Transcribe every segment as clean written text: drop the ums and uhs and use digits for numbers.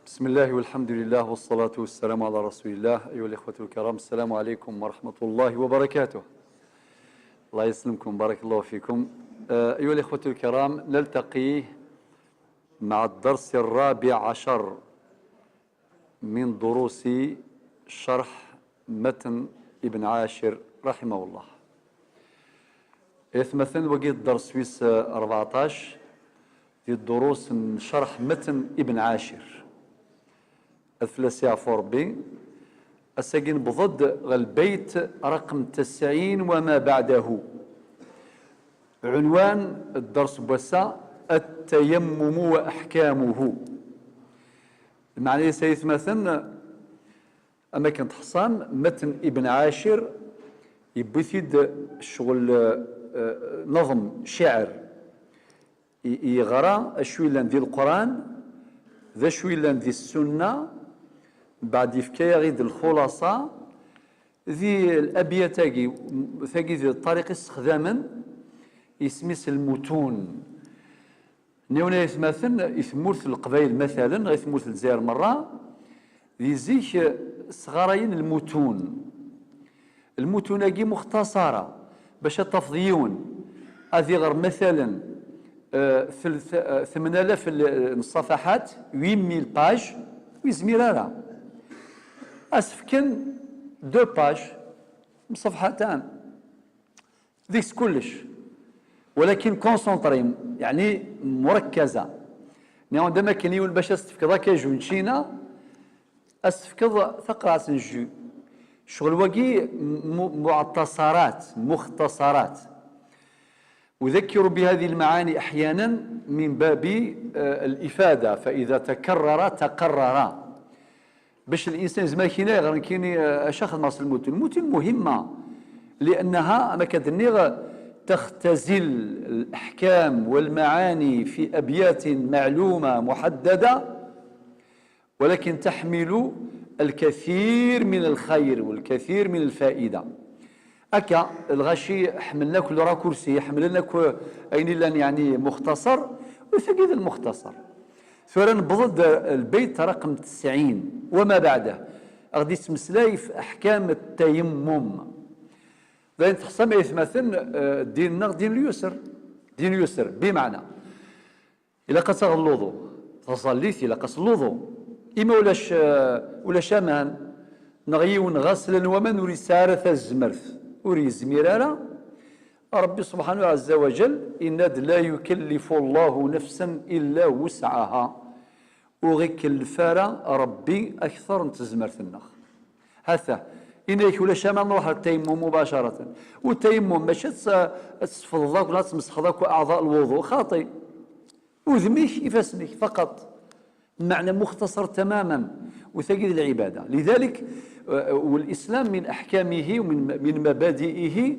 بسم الله والحمد لله والصلاة والسلام على رسول الله. أيها الإخوة الكرام، السلام عليكم ورحمة الله وبركاته. الله يسلمكم، بارك الله فيكم. أيها الإخوة الكرام، نلتقي مع الدرس الرابع عشر من دروس شرح متن ابن عاشر رحمه الله. مثلا وقيت الدرس ويس 14 دي الدروس من شرح متن ابن عاشر. أثلث ربي أساقين بضد البيت رقم 90 وما بعده. عنوان الدرس بوسا التيمم وأحكامه. المعنى سيث مثلا أما كنت حصان متن ابن عاشر يبثيد شغل نظم شعر يغرى شوي لان دي القرآن ذا شوي لان دي السنة، بعد يفكا غيد الخلاصة ذي الأبيات تاقي ذي الطريق استخداما يسميس المتون. نيونا يتماثل يثمورث القبائل مثلا غير ثمورث الجزائر مرة ذي زيك صغارين المتون. المتون كي مختصرة باش تفضيون هذه غير مثلا 8000 الصفحات 8000 pages ويزمير أسفكن deux pages صفحتان ديك كلش، ولكن concentré يعني مركزة. عندما كان يقول باش استفكض كاجو نشينا استفكض ثقرة نجو شغل وقي معتصرات مختصرات. أذكر بهذه المعاني أحيانا من باب الإفادة، فإذا تكرر تقرر باش الإنسان زعما كاين غير كاين أشخاص ماس المتون. المتون مهمة لأنها ما كدنيغ تختزل الأحكام والمعاني في أبيات معلومة محددة، ولكن تحمل الكثير من الخير والكثير من الفائدة. أكا الغاشي حملنا كل raccourci، حملنا كل أين لان يعني مختصر وثقيد المختصر. ثورا بضد البيت رقم 90 وما بعده غادي تمسلاي في أحكام التيمم. لأن تحصل يتمثل ديننا دين اليسر، دين اليسر بمعنى إلا قصر اللوضو تصليت إلا قصر اللوضو إما ولاش ولا شامان نغيون غسلا ومن وري سارة الزمرث وري زميرارا. ربي سبحانه عز وجل إن لا يكلف الله نفسا إلا وسعها، وغيكلفارا ربي أكثر من تزمرت النخ. هذا إن ولا شامان نروح للتيمم مباشرة، والتيمم ماشي تسفض ولا تمسح ذاك أعضاء الوضوء خاطئ وذميك يفسنك فقط، معنى مختصر تماما وثقيل العبادة. لذلك والإسلام من أحكامه ومن من مبادئه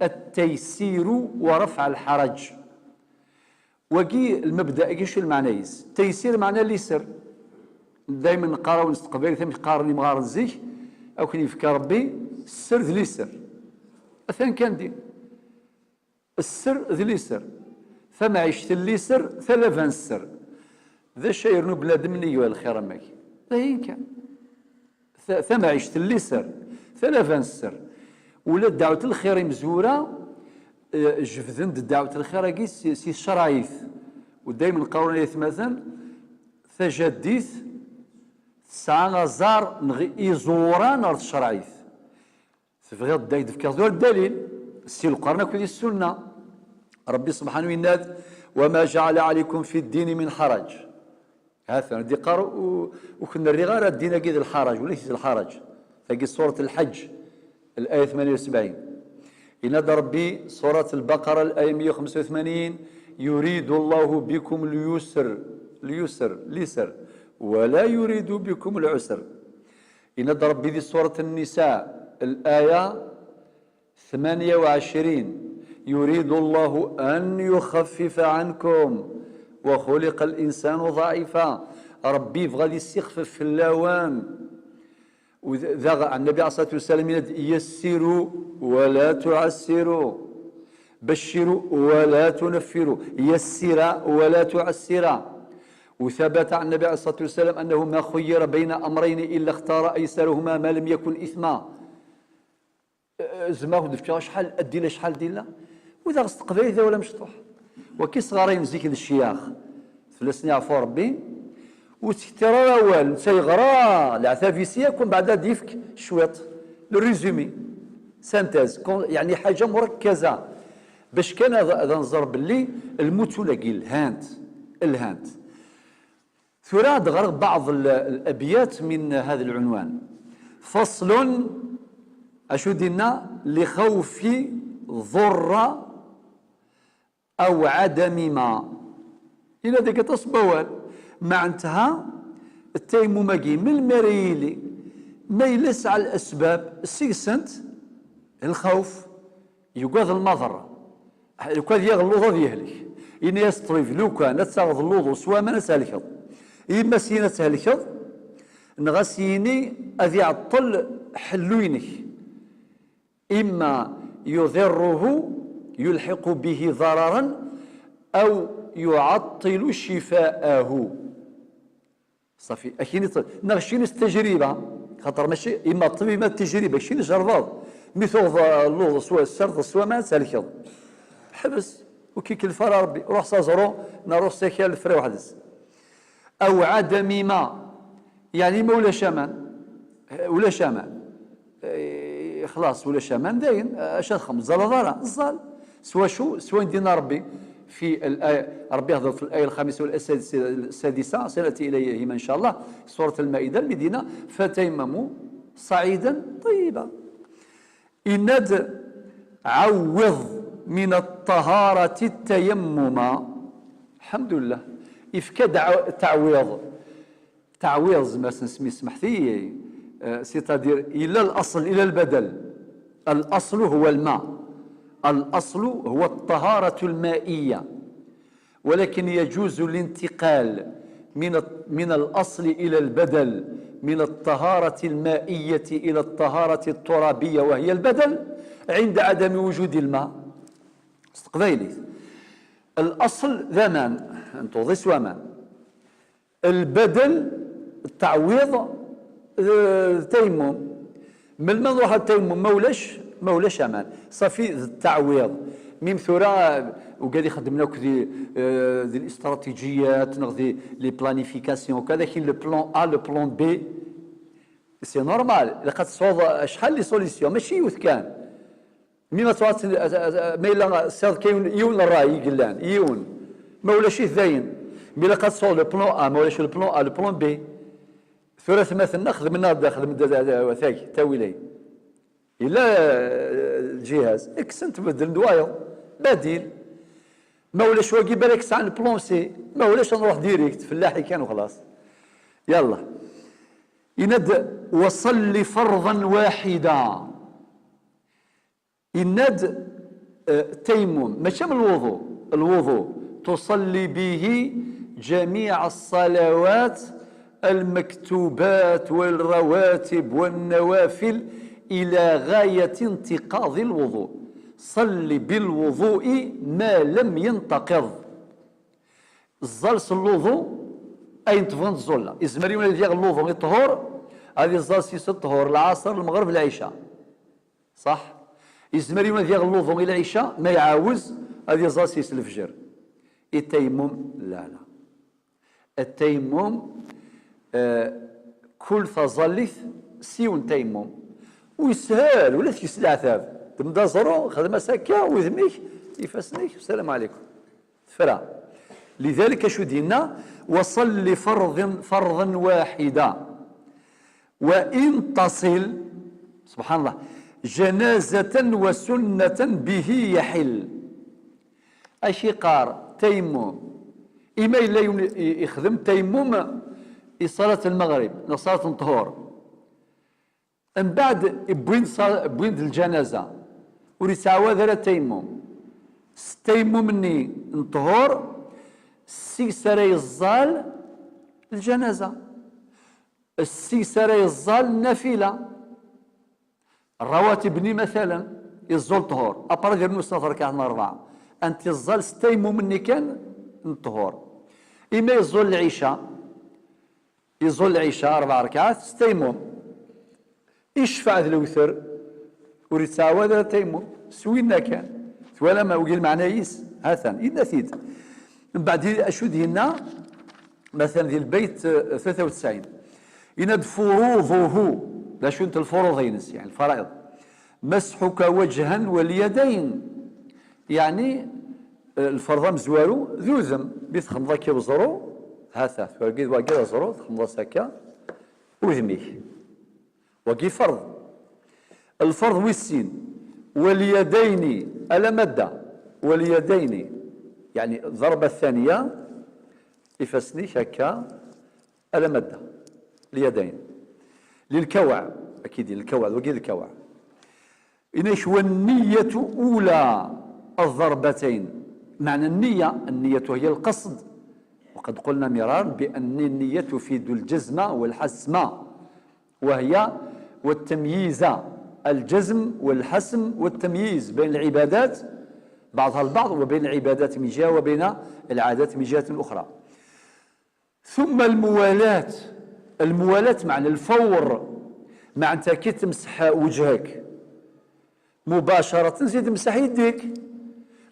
التيسير ورفع الحرج. وكي المبدأ كيش المعنى يس التيسير معنى اليسر. دائما نقراو ونستقبل ثم قارني مغار الزيك أو كان يفكر ربي السر ذي اليسر. أثان كان دي السر ذي اليسر، ثم عشت اليسر ثلاثة السر ذا شيء نو بنادم نيو الخير ماك ذا كان ثم عشت اليسر ثلاثة السر. ولا دعوة الخير مزورة جفذن دعوة الخير كي سي الشرايث. ودائما نقراو مثلا ثجديث تسعة غزار نغي إزوران أرض الشرايث. تبغي داك دفكر دور الدليل سي القرآن كل السنة. ربي سبحانه يناد وما جعل عليكم في الدين من حرج. هذا دي قار وكنا الرغارة الدين كيد الحرج وليس الحرج. فقي سورة الحج الآية 78. ينادى ربي سورة البقرة الآية 185 يريد الله بكم اليسر اليسر اليسر ولا يريد بكم العسر. ينادى ربي دي سورة النساء الآية 28 يريد الله أن يخفف عنكم وخلق الإنسان ضعيفا. ربي بغى يستخفف في اللاوان. وذا النبي عليه الصلاة والسلام يسروا ولا تعسروا، بشروا ولا تنفروا، يسر ولا تعسرا. وثبت عن النبي عليه الصلاة والسلام أنه ما خير بين أمرين إلا اختار أيسرهما ما لم يكن إثما. زما شحال أدلة، شحال ديلا وإذا غصت قبايل ولا مشطوح. وكي صغارين زيك الشياخ فلسني عفو ربي وتكتر أول تيغرا العثافيسية كون بعدا ديفك شويط le résumé synthèse، يعني حاجة مركزة باش كان هذا نظر باللي المتون الهانت الهانت. ثرا دغر بعض الأبيات من هذا العنوان. فصل أشو دينا لخوف ضر أو عدم ما إلى ذيك تصبوال معنتها التيمم من المريلي ما يلس على الأسباب سيسنت الخوف يقاض المضرة لو كان يغلوض يهلك إن يستطيف لو كان تاخذ اللوض سوا ما نسالكض إما سينا تهلكض نغسيني أذي يعطل حلوينك، إما يضره يلحق به ضررا أو يعطل شفاءه. صافي أكيد نغشين التجربة خاطر ماشي إما الطبيب إما التجربة شي جرباض مثل اللوض سوا السرد سوا ما تسالكض حبس وكي كلفة ربي روح سازرو نروح ساكيا الفرا وحدس. أو عدم ما يعني ما ولا شمان ولا شمان خلاص ولا شمان داين اش خمس زال ضرا الزال سوا شو سوا دينا ربي في الآية ربي يهضر في الآية الخامسة والسادسة سنأتي إليهما إن شاء الله سورة المائدة المدينة فتيمموا صعيدا طيبا. إند عوض من الطهارة التيمم. الحمد لله إفكا تعويض تعويض ما سمي سمحتي c'est-à-dire إلى الأصل إلى البدل. الأصل هو الماء، الأصل هو الطهارة المائية، ولكن يجوز الانتقال من الأصل إلى البدل، من الطهارة المائية إلى الطهارة الترابية وهي البدل عند عدم وجود الماء. استقبيلي الأصل ذمان انتو سوامان، البدل التعويض تيمم. من الماء نروح التيمم ما ولاش امان صافي التعويض. ميم ثورا وقال يخدمنا كذي دي الاستراتيجيات نغدي les planifications وكذا، كاين le plan A le plan B c'est normal. لقد تصوض شحال les solutions ماشي يوث كان مي ما توات ما الا سير كاين يون الراي قلان يون ما ولاش ذاين. mais لقد تصوض le plan A ما ولاش le plan A le plan B. ثلاث مثلنا خدمنا خدم ثاك تاويلي إلا الجهاز اكسن تبدل دوايو بديل ما ولاش واقي بالك ساعة plan C ما ولاش نروح direct فلاحي كان وخلاص. يلا يند وصلي فرضا واحدا. يند تيمم ماشي من الوضوء، الوضوء تصلي به جميع الصلوات المكتوبات والرواتب والنوافل إلى غاية انتقاض الوضوء. صلي بالوضوء ما لم ينتقض. الزلس الوضوء أين تفغن الزلة إزمري ولا ديال الوضوء الطهور هذه الزلس الطهور العصر المغرب العشاء صح. إزمري ولا ديال الوضوء العشاء ما يعاوز هذه الزلس الفجر. التيمم لا لا التيمم كل تظلث سيون تيمم ويسهل ولا تيسل عذاب تمدا زرو خدمة ساكا وذميك يفسنيك السلام عليكم فرا. لذلك شو دينا وصل فرضا واحدا وإن تصل سبحان الله جنازة وسنة به يحل. أشي قار تيمم إما إلا يخدم تيمم صلاة المغرب صلاة الطهور من بعد بوين الجنازة وريتعاود على التيمم التيمم مني الطهور السيسرة يزال الجنازة السيسرة يزال النافلة الرواتب ني مثلا يزول طهور أبرا ديال نص ركعة أربعة أنت يزال التيمم مني كان الطهور. إما يزول العشاء، يزول العشاء 4 ركعات تيمم، يشفع الوتر وريتعاود التيمم سوينا كان ولا ما وقال معنى يس هاثان إلا ثيد. من بعد أشو دينا مثلا ديال البيت 93 إن فروضه لا شو انت الفروض ينس يعني الفرائض، مسحك وجها واليدين، يعني الفرض مزوارو ذو ذم بيتخمضا كي وزرو هاثا واقيد واقيد زرو تخمضا ساكا وذميك وكي فرض. الفرض والسين واليدين ألا مادة واليدين، يعني الضربة الثانية إفسنيك هكا ألا مادة اليدين للكوع أكيد للكوع وكيد الكوع. إنش والنية أولى الضربتين، معنى النية، النية هي القصد، وقد قلنا مرارا بأن النية تفيد الجزم والحسم، وهي والتمييز، الجزم والحسم والتمييز بين العبادات بعضها البعض، وبين العبادات من جهة وبين العادات من جهة أخرى. ثم الموالاة، الموالاة معنى الفور، معنى أنت كي تمسح وجهك مباشرة تزيد تمسح يديك،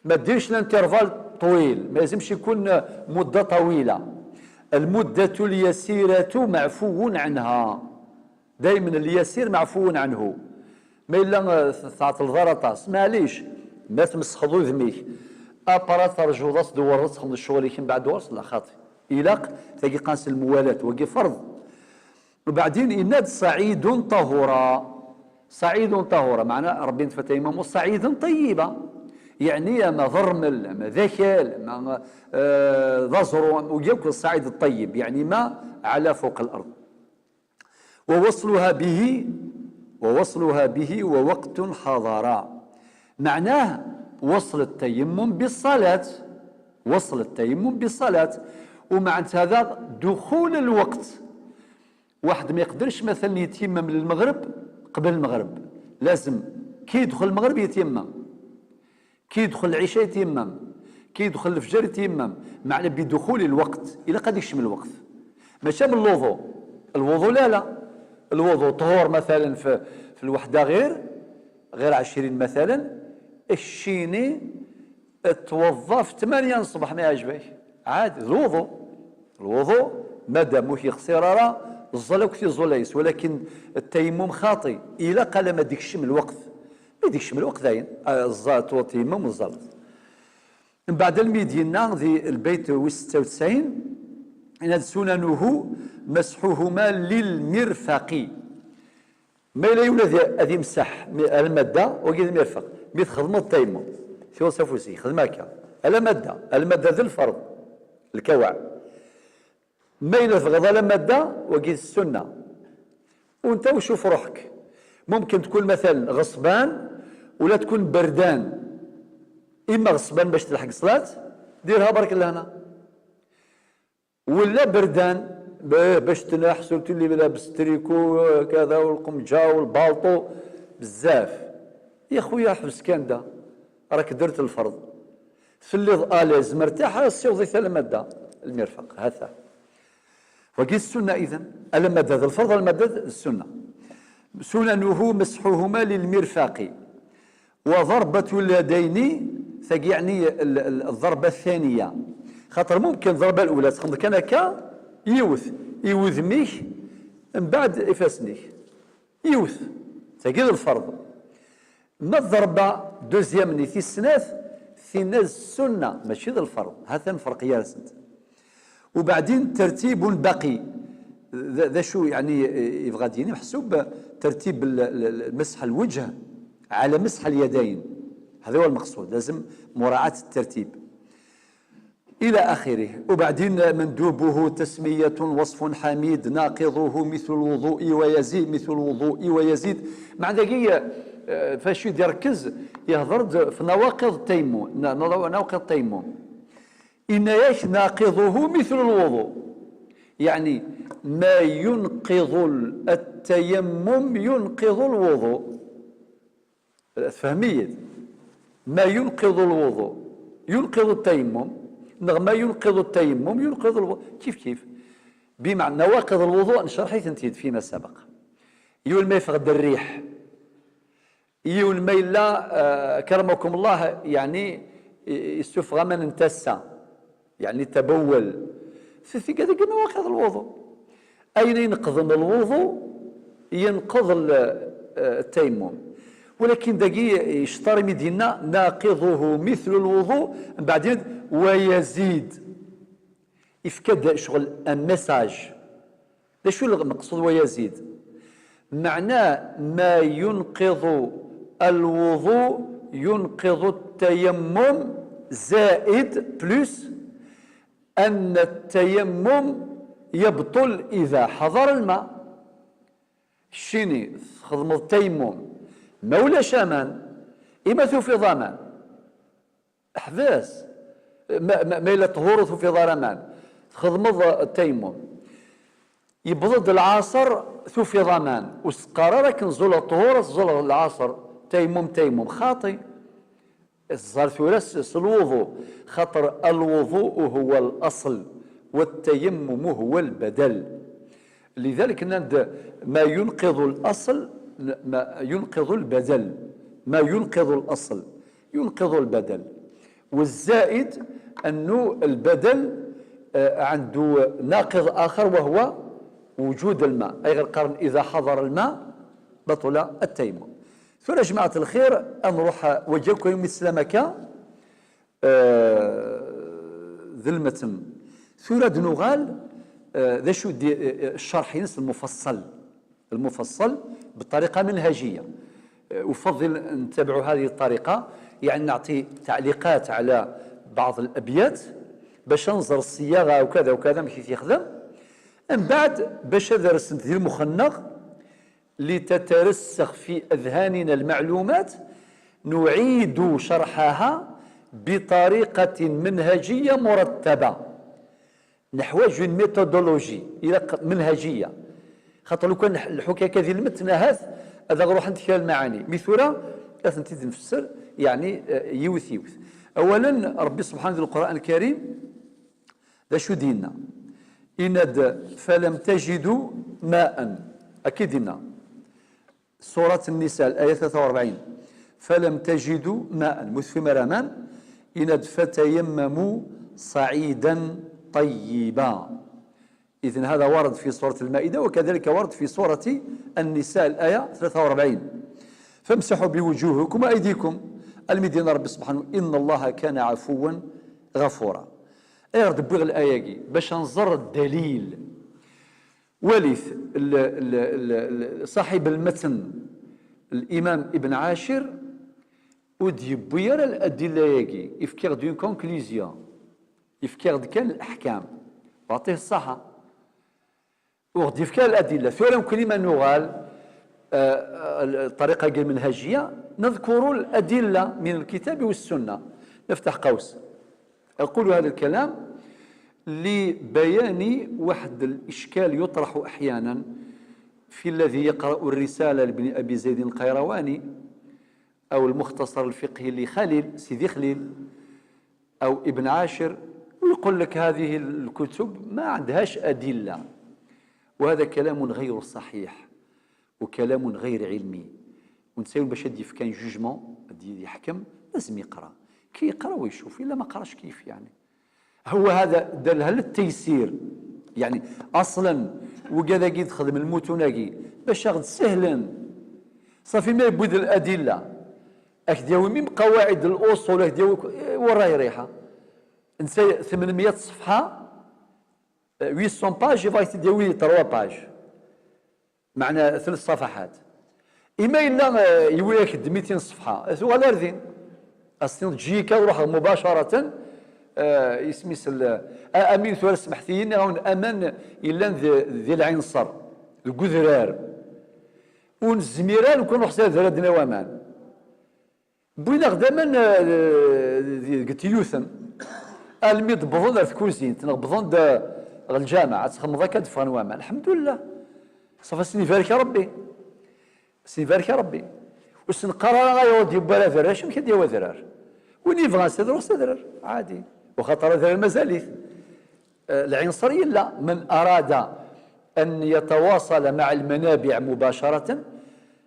ما ديرش l'intervalle طويل، ما لازمش يكون مدة طويلة. المدة اليسيرة معفو عنها، دائما اليسير معفو عنه، ما إلا تعطل ضرطاس معليش ما تمسخضو ذميك أبرا ترجو ضاس دور تخدم الشغل من بعد ورس لا خاطي إلاق تاقي قانس الموالاة وقي فرض. وبعدين إناد صعيد طهورا، صعيد طهورا معنى ربي نتفتيمم صعيد طيبة، يعني ما ضرمل ما ذكال ما ضزر وياك الصعيد الطيب، يعني ما على فوق الأرض. ووصلها به، ووصلها به ووقت حضرا، معناه وصل التيمم بالصلاة، وصل التيمم بالصلاة، ومعنى هذا دخول الوقت. واحد ما يقدرش مثلا يتيمم للمغرب قبل المغرب، لازم كي يدخل المغرب يتيمم، كي يدخل العشاء يتيمم، كي يدخل الفجر يتيمم، معنى بدخول الوقت إلى قد يشمل الوقت. ماشي من الوضوء، الوضوء لا لا، الوضوء طهور مثلا في الوحدة غير 20 مثلا، الشيني توظف 8 الصباح ما يعجبك عادي. الوضوء، الوضوء مادام يخسر راه الزلاك في زلايس، ولكن التيمم خاطي إلا قال ما ديكش من الوقت، ما ديكش من الوقت ذاين الزلط والتيمم والزلط. من بعد الميدينا ذي البيت 96 إن سننه مسحهما للمرفق، ما لا يولد هذه مسح المادة وكيد المرفق مي تخدم التيمم في وصفوسي خدمة هكا المادة، المادة ذي الفرض الكوع، ما إلا تغضى المادة وكيد السنة. وانت وشوف روحك، ممكن تكون مثلا غصبان ولا تكون بردان، إما غصبان باش تلحق صلاة ديرها برك لهنا، ولا بردان باش تنح surtout اللي لابس تريكو كذا والقمجه والبالطو بزاف. يا خويا حبس كان دا راك درت الفرض في à l'aise مرتاح سيوضي المادة المرفق هذا وكي السنة. اذا المادة هذا الفرض، المادة السنة. سننه مسحهما للمرفق وضربه اليدين، يعني الضربة الثانية، خاطر ممكن الضربة الاولى تخدم كان هكا يوث يوذميك من بعد يفاسنيك يوث تاكيد الفرض. ما الضربة deuxième ني في السناث ثينا السنة ماشي ذا الفرض، هذا الفرق يا رسنت. وبعدين ترتيب باقي ذا شو يعني يبغى ديني محسوب ترتيب مسح الوجه على مسح اليدين، هذا هو المقصود، لازم مراعاة الترتيب إلى آخره. وبعدين مندوبه تسمية وصف حميد ناقضه مثل الوضوء ويزيد، مثل الوضوء ويزيد. مع ذلك فاش يركز يهضر في نواقض التيمم، نواقض التيمم إن ياش ناقضه مثل الوضوء، يعني ما ينقض التيمم ينقض الوضوء. فهمية، ما ينقض الوضوء ينقض التيمم. ما ينقض التيمم ينقض الوضوء كيف كيف. بمعنى نواقض الوضوء نشرح تنتيد فيما سبق. يول ما يفقد الريح، يول ما إلا كرمكم الله يعني يستفغ من انتسى يعني تبول في كذلك نواقض الوضوء. أين ينقض الوضوء؟ ينقض التيمم. ولكن داكي يشتري مدينة ناقضه مثل الوضوء بعدين ويزيد يفكد شغل un message. شو المقصود ويزيد؟ معناه ما ينقض الوضوء ينقض التيمم زائد plus أن التيمم يبطل إذا حضر الماء. شيني خدم التيمم ما ولا شامان إما في ضمان أحباس ما إلا طهور في ضرمان خدم التيمم يبضد العصر في ضمان وسقرارك نزول الطهور زول العصر تيمم تيمم خاطي الزار ثلاث الوضوء، خاطر الوضوء هو الأصل والتيمم هو البدل. لذلك ما ينقض الأصل ما ينقض البدل، ما ينقض الأصل ينقض البدل. والزائد أنه البدل عنده ناقض آخر وهو وجود الماء، أي غير قرن إذا حضر الماء بطل التيمم. ثم يا جماعة الخير نروح وجهكم مثل ذي المتن ثورة نغال ذا شو دي الشرح ينس المفصل، المفصل بطريقة منهجية. أفضل نتبع هذه الطريقة، يعني نعطي تعليقات على بعض الأبيات باش ننظر الصياغة وكذا وكذا كيف يخدم، من بعد باش درس ذي المخنق لتترسخ في أذهاننا المعلومات نعيد شرحها بطريقة منهجية مرتبة. نحتاج une méthodologie إلى منهجية، خاطر لو كان الحكاية كذي المتن هذا نروح نتكلم المعاني مثلا نتيجة نفسر يعني يوث يوث. أولا ربي سبحانه في القرآن الكريم ذا شو ديننا إند فلم تجدوا ماء، أكيد ديننا سورة النساء الآية 43 فلم تجدوا ماء مثل مرامان إند فتيمموا صعيدا طيبا. إذن هذا ورد في سورة المائدة وكذلك ورد في سورة النساء الآية 43 فامسحوا بوجوهكم وأيديكم. المدينة ربي سبحانه إن الله كان عفوا غفورا. أيرد بغ الآية باش نزر الدليل. وليث صاحب المتن الإمام ابن عاشر ودي بيار الأدلة ياكي يفكر d'une conclusion، يفكر كان الأحكام وعطيه الصحة وغدي يفكر الأدلة. ثورة كلمة نغال الطريقة المنهجية نذكر الأدلة من الكتاب والسنة. نفتح قوس، أقول هذا الكلام لبيان واحد الإشكال يطرح أحيانا في الذي يقرأ الرسالة لابن أبي زيد القيرواني أو المختصر الفقهي لخليل سيدي خليل أو ابن عاشر، ويقول لك هذه الكتب ما عندهاش أدلة، وهذا كلام غير صحيح وكلام غير علمي. ونساوي باش يدي في كان jugement يحكم لازم يقرأ، كي يقرأ ويشوف، إلا ما قراش كيف يعني؟ هو هذا دارها للتيسير يعني اصلا وكذا كي تخدم المتوناكي باش ياخذ سهلا صافي ما يبود الادلة اك دياوي من قواعد الاصول اك دياوي وراي ريحه نسى 800 صفحة 800 pages يبغى دياوي 3 pages معنى 3 صفحات. اما الا يوياك 200 صفحة ولا ردين اصلا تجيك روح مباشرة يسميس امين ثوار سمحتيني غون امان الا ذي العنصر الكذرار ونزميران وكون حساب ذرا وامان بوينا غداما قلت يوثن المي بضون في كوزين بضون الجامعة تخمض كدفن وامان الحمد لله صافي سني فارك ربي سني فارك ربي وسنقرا غيودي بلا فراش مكدي ذرار وني يبغى سدر سدر عادي. وخاطر هذا المزاليث العنصرية. لا، من أراد أن يتواصل مع المنابع مباشرة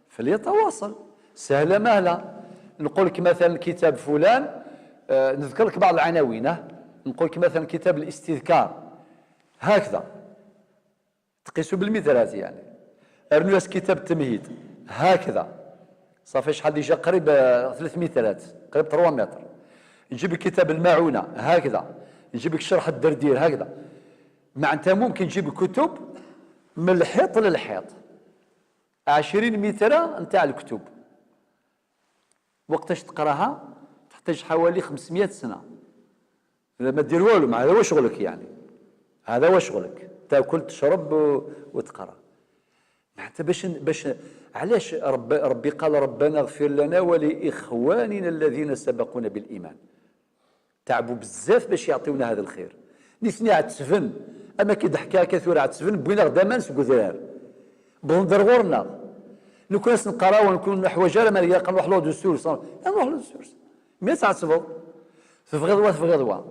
فليتواصل، سهلة مهلة. نقول لك مثلا كتاب فلان، نذكر لك بعض العناوين، نقول لك مثلا كتاب الاستذكار هكذا تقيسوا بالمترات، يعني ارنوس كتاب التمهيد هكذا، صافي شحال déjà قريب 3 مترات، قريب 3 متر. نجيب كتاب المعونة هكذا، نجيب لك شرح الدردير هكذا. معناتها ممكن تجيب كتب من الحيط للحيط، 20 متر نتاع الكتب. وقتاش تقراها؟ تحتاج حوالي 500 سنة. إذا ما دير والو، هذا هو شغلك، يعني هذا هو شغلك، تاكل تشرب وتقرا. معناتها باش علاش ربي قال ربنا اغفر لنا ولإخواننا الذين سبقونا بالإيمان. تعبوا بزاف باش يعطيونا هذا الخير. نثني عتسفن، اما كي ضحكا كثير عتسفن بوينا غدا ما نسكو ذرار بندر غورنا نكون نقرا ونكون حوايج ما نروح له de source، نروح له de source ما تعصبوا تفغضوا تفغضوا.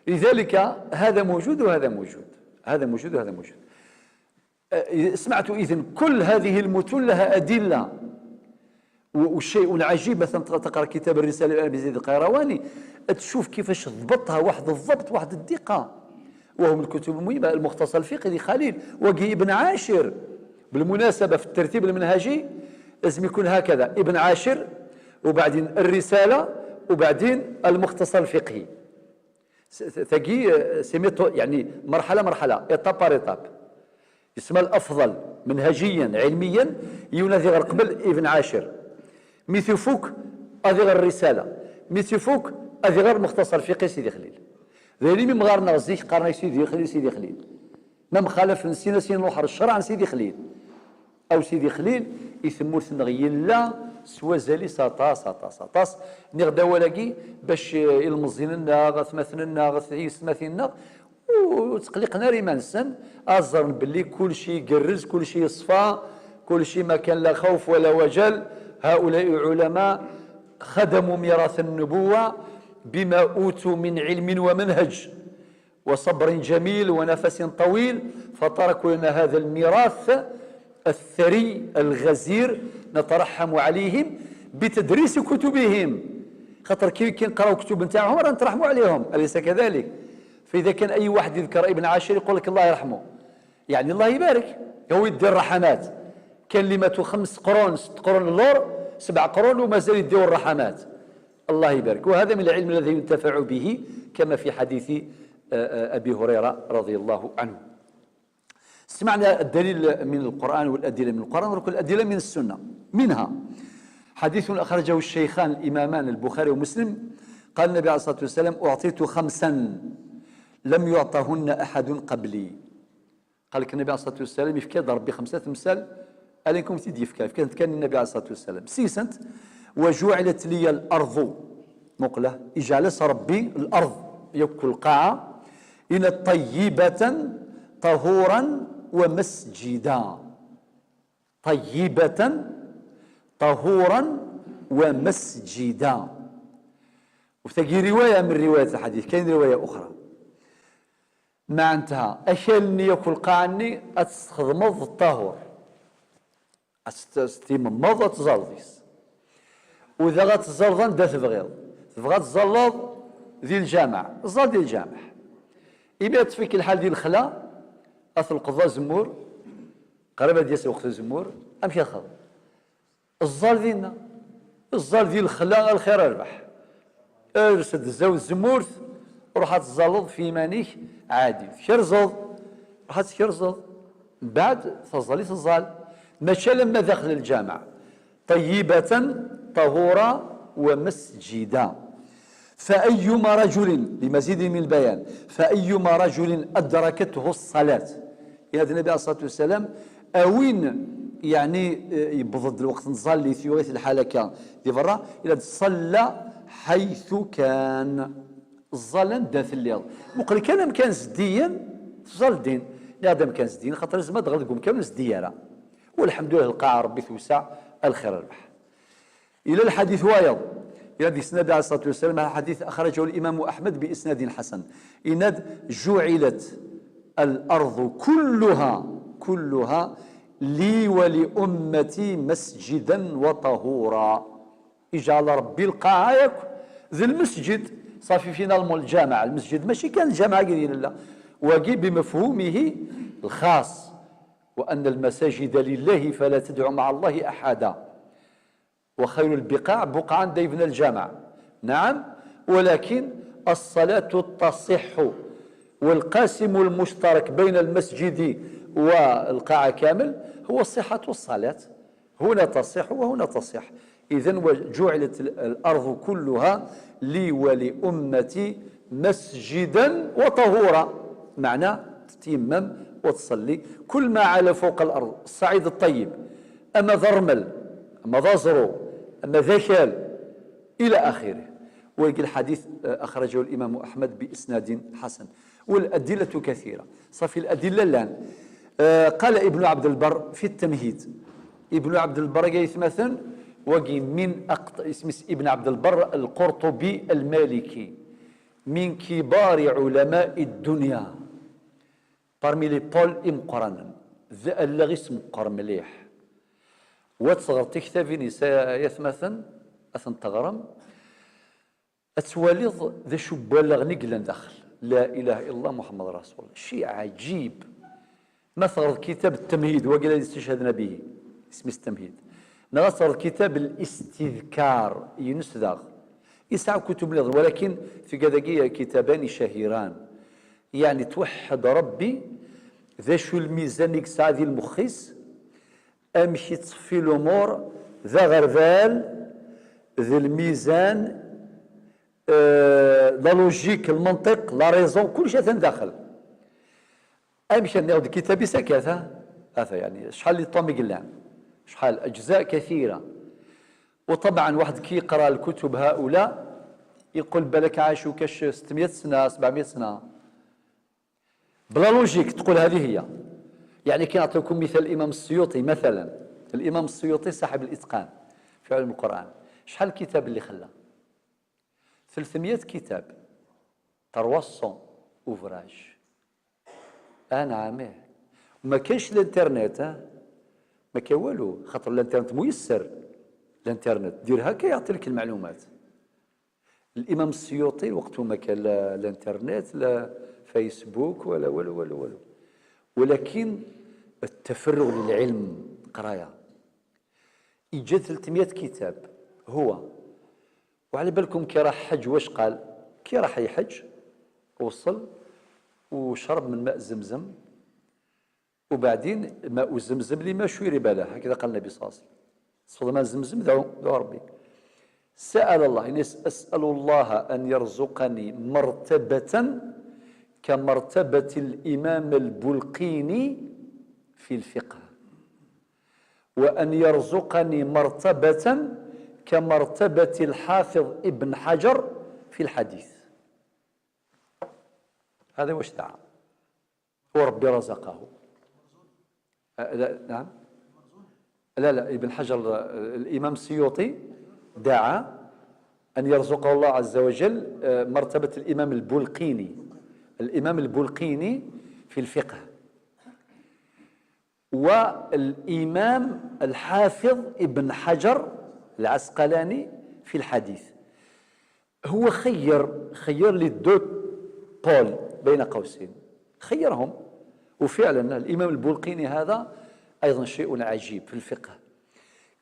لذلك هذا موجود وهذا موجود، هذا موجود وهذا موجود. سمعت إذن كل هذه المتون لها أدلة. والشيء العجيب مثلا تقرأ كتاب الرسالة لأبي زيد القيرواني، تشوف كيفاش ضبطها واحد الضبط، واحد الدقة، وهو من الكتب المهمة. المختصر الفقهي لخليل وقي ابن عاشر. بالمناسبة في الترتيب المنهجي لازم يكون هكذا: ابن عاشر وبعدين الرسالة وبعدين المختصر الفقهي. ثقي سميتو يعني مرحلة مرحلة، étape par étape. يسمى الأفضل منهجيا علميا ينادي غير قبل ابن عاشر، ميثيفوك أذي غير الرسالة، ميثيفوك أذي غير المختصر الفقهي سيدي خليل. ذالي مي مغارنا غزيك قارنا سيدي خليل، سيدي خليل ما مخالف نسينا سين نروح الشرع عن سيدي خليل أو سيدي خليل يثمو يلا سوا زالي ساطاس ساطاس ساطاس نغدا ولاكي باش المزيننا غثمثنا غثيسمثنا وتقلقنا ريمان السن أزر باللي كل شيء يقرز، كل شيء يصفى، كل شيء ما كان لا خوف ولا وجل. هؤلاء علماء خدموا ميراث النبوة بما أوتوا من علم ومنهج وصبر جميل ونفس طويل، فتركوا لنا هذا الميراث الثري الغزير، نترحم عليهم بتدريس كتبهم. خاطر كي نقراو كتب نتاعهم راه نترحموا عليهم، أليس كذلك؟ فإذا كان أي واحد يذكر ابن عاشر يقول لك الله يرحمه، يعني الله يبارك، هو يدير الرحمات. كان اللي ماتوا 5 قرون 6 قرون اللور 7 قرون ومازال يديروا الرحمات، الله يبارك. وهذا من العلم الذي ينتفع به كما في حديث أبي هريرة رضي الله عنه. سمعنا الدليل من القرآن والأدلة من القرآن وكل الأدلة من السنة. منها حديث أخرجه الشيخان الإمامان البخاري ومسلم، قال النبي عليه الصلاة والسلام: أعطيت 5 لم يعطهن أحد قبلي. قال لك النبي عليه الصلاة والسلام يفكى ربي 5 أمثال أليكم تيدي يفكى كان النبي عليه الصلاة والسلام سيسنت وجعلت لي الأرض مقلة، اجعلس ربي الأرض يكل قاعة إلى طيبة طهورا ومسجدا، طيبة طهورا ومسجدا. وتجي رواية من روايات الحديث، كاين رواية أخرى معناتها أشالني ياكل قاعني أتستخدمض الطهور، أتستيممض أتزلضيس، وإذا غتزلض دا تبغيض تبغى تزلض ذي الجامع، زلض ذي الجامع. إما تفك الحال ديال الخلا أثلقض زمور قريبة ديال وقت الزمور أمشي خض الزال ديالنا الزال ديال الخلا الخير أربح ارسد الزاو الزمورث روح تزلض في مانيك عادي تكرزض روح تكرزض بعد تزالي تزال ماشي لما داخل الجامع. طيبة طهورا ومسجدا. فأيما رجل، لمزيد من البيان، فأيما رجل أدركته الصلاة، إلى النبي عليه الصلاة والسلام أوين يعني يبضد الوقت نصلي في وقت الحالة دي برا إلى صلى حيث كان الظلم داث الليل مقل كان مكان زديا تظل دين لا دام كان زدين خاطر لازم تغلقهم كامل زديارة. والحمد لله القاعة ربي توسع الخير الربح. إلى الحديث وايض الى النبي عليه الصلاة والسلام، حديث اخرجه الامام احمد باسناد حسن، إناد جعلت الارض كلها كلها لي ولامتي مسجدا وطهورا. يجعل ربي القاعة ذي المسجد، صافي finalement الجامع، المسجد ماشي كان الجامع قليل، لا، واقي بمفهومه الخاص، وأن المساجد لله فلا تدعوا مع الله أحدا، وخير البقاع بقعا ديفنا الجامع. نعم، ولكن الصلاة تصح، والقاسم المشترك بين المسجد والقاعة كامل هو صحة الصلاة، هنا تصح وهنا تصح. إذن جعلت الأرض كلها لي ولأمتي مسجدا وطهورا، معنى تتيمم وتصلي كل ما على فوق الأرض، الصعيد الطيب، أما ذا الرمل، أما ذا زرو، أما ذا إلى آخره. ويقول الحديث أخرجه الإمام أحمد بإسناد حسن. والأدلة كثيرة، صافي الأدلة الآن. قال ابن عبد البر في التمهيد، ابن عبد البر مثلا وقي من اسمه ابن عبد البر القرطبي المالكي، من كبار علماء الدنيا، parmi les pôles إمقرانا ذا اللغي اسم مليح. وتصغر تكتابين يثمثن أثن تغرم أتواليض ذا شو بالغني قلن داخل لا إله إلا الله محمد رسول الله، شيء عجيب. ما ثغر كتاب التمهيد وقال استشهدنا به اسمه التمهيد، نغصر كتاب الاستذكار ينسدغ يسعى كتب نظر، ولكن في كذا كتابان شهيران. يعني توحد ربي ذا شو الميزان يكسع ذي المخيس امشي تصفي الامور ذا غربال ذا الميزان، la logique، المنطق، la raison، كل شيء داخل. امشي ناخذ كتابي سكاثة هذا، يعني شحال les tomes قلان، شحال اجزاء كثيره. وطبعا واحد كي يقرا الكتب هؤلاء يقول بالك عاشوا كاش 600 سنه، 700 سنه، بلا logique تقول هذه هي. يعني كي نعطيكم مثال الامام السيوطي مثلا، الامام السيوطي صاحب الاتقان في علم القران، شحال الكتاب اللي خلى؟ 300 كتاب، 300 ouvrages. انا عامة ما كاينش الانترنت، ما كاين والو، خاطر الانترنت ميسر، الانترنت دير هكا يعطي لك المعلومات. الامام السيوطي وقته ما كان لا الانترنت لا فيسبوك ولا والو والو والو، ولكن التفرغ للعلم قرايه، اجا 300 كتاب هو. وعلى بالكم كي راح حج واش قال؟ كي راح يحج وصل وشرب من ماء زمزم، وبعدين ماء زمزم لما شرب له، هكذا قال النبي صلى الله عليه وسلم، صلى ماء زمزم دعوا ربي. سأل الله، يعني أسأل الله أن يرزقني مرتبة كمرتبة الإمام البلقيني في الفقه، وأن يرزقني مرتبة كمرتبة الحافظ ابن حجر في الحديث. هذا واش دعا وربي رزقه. لا، نعم، لا لا، ابن حجر الإمام السيوطي دعا أن يرزقه الله عز وجل مرتبة الإمام البلقيني، الإمام البلقيني في الفقه، والإمام الحافظ ابن حجر العسقلاني في الحديث. هو خير les deux pôles بين قوسين، خيرهم. وفعلا الإمام البلقيني هذا أيضا شيء عجيب في الفقه،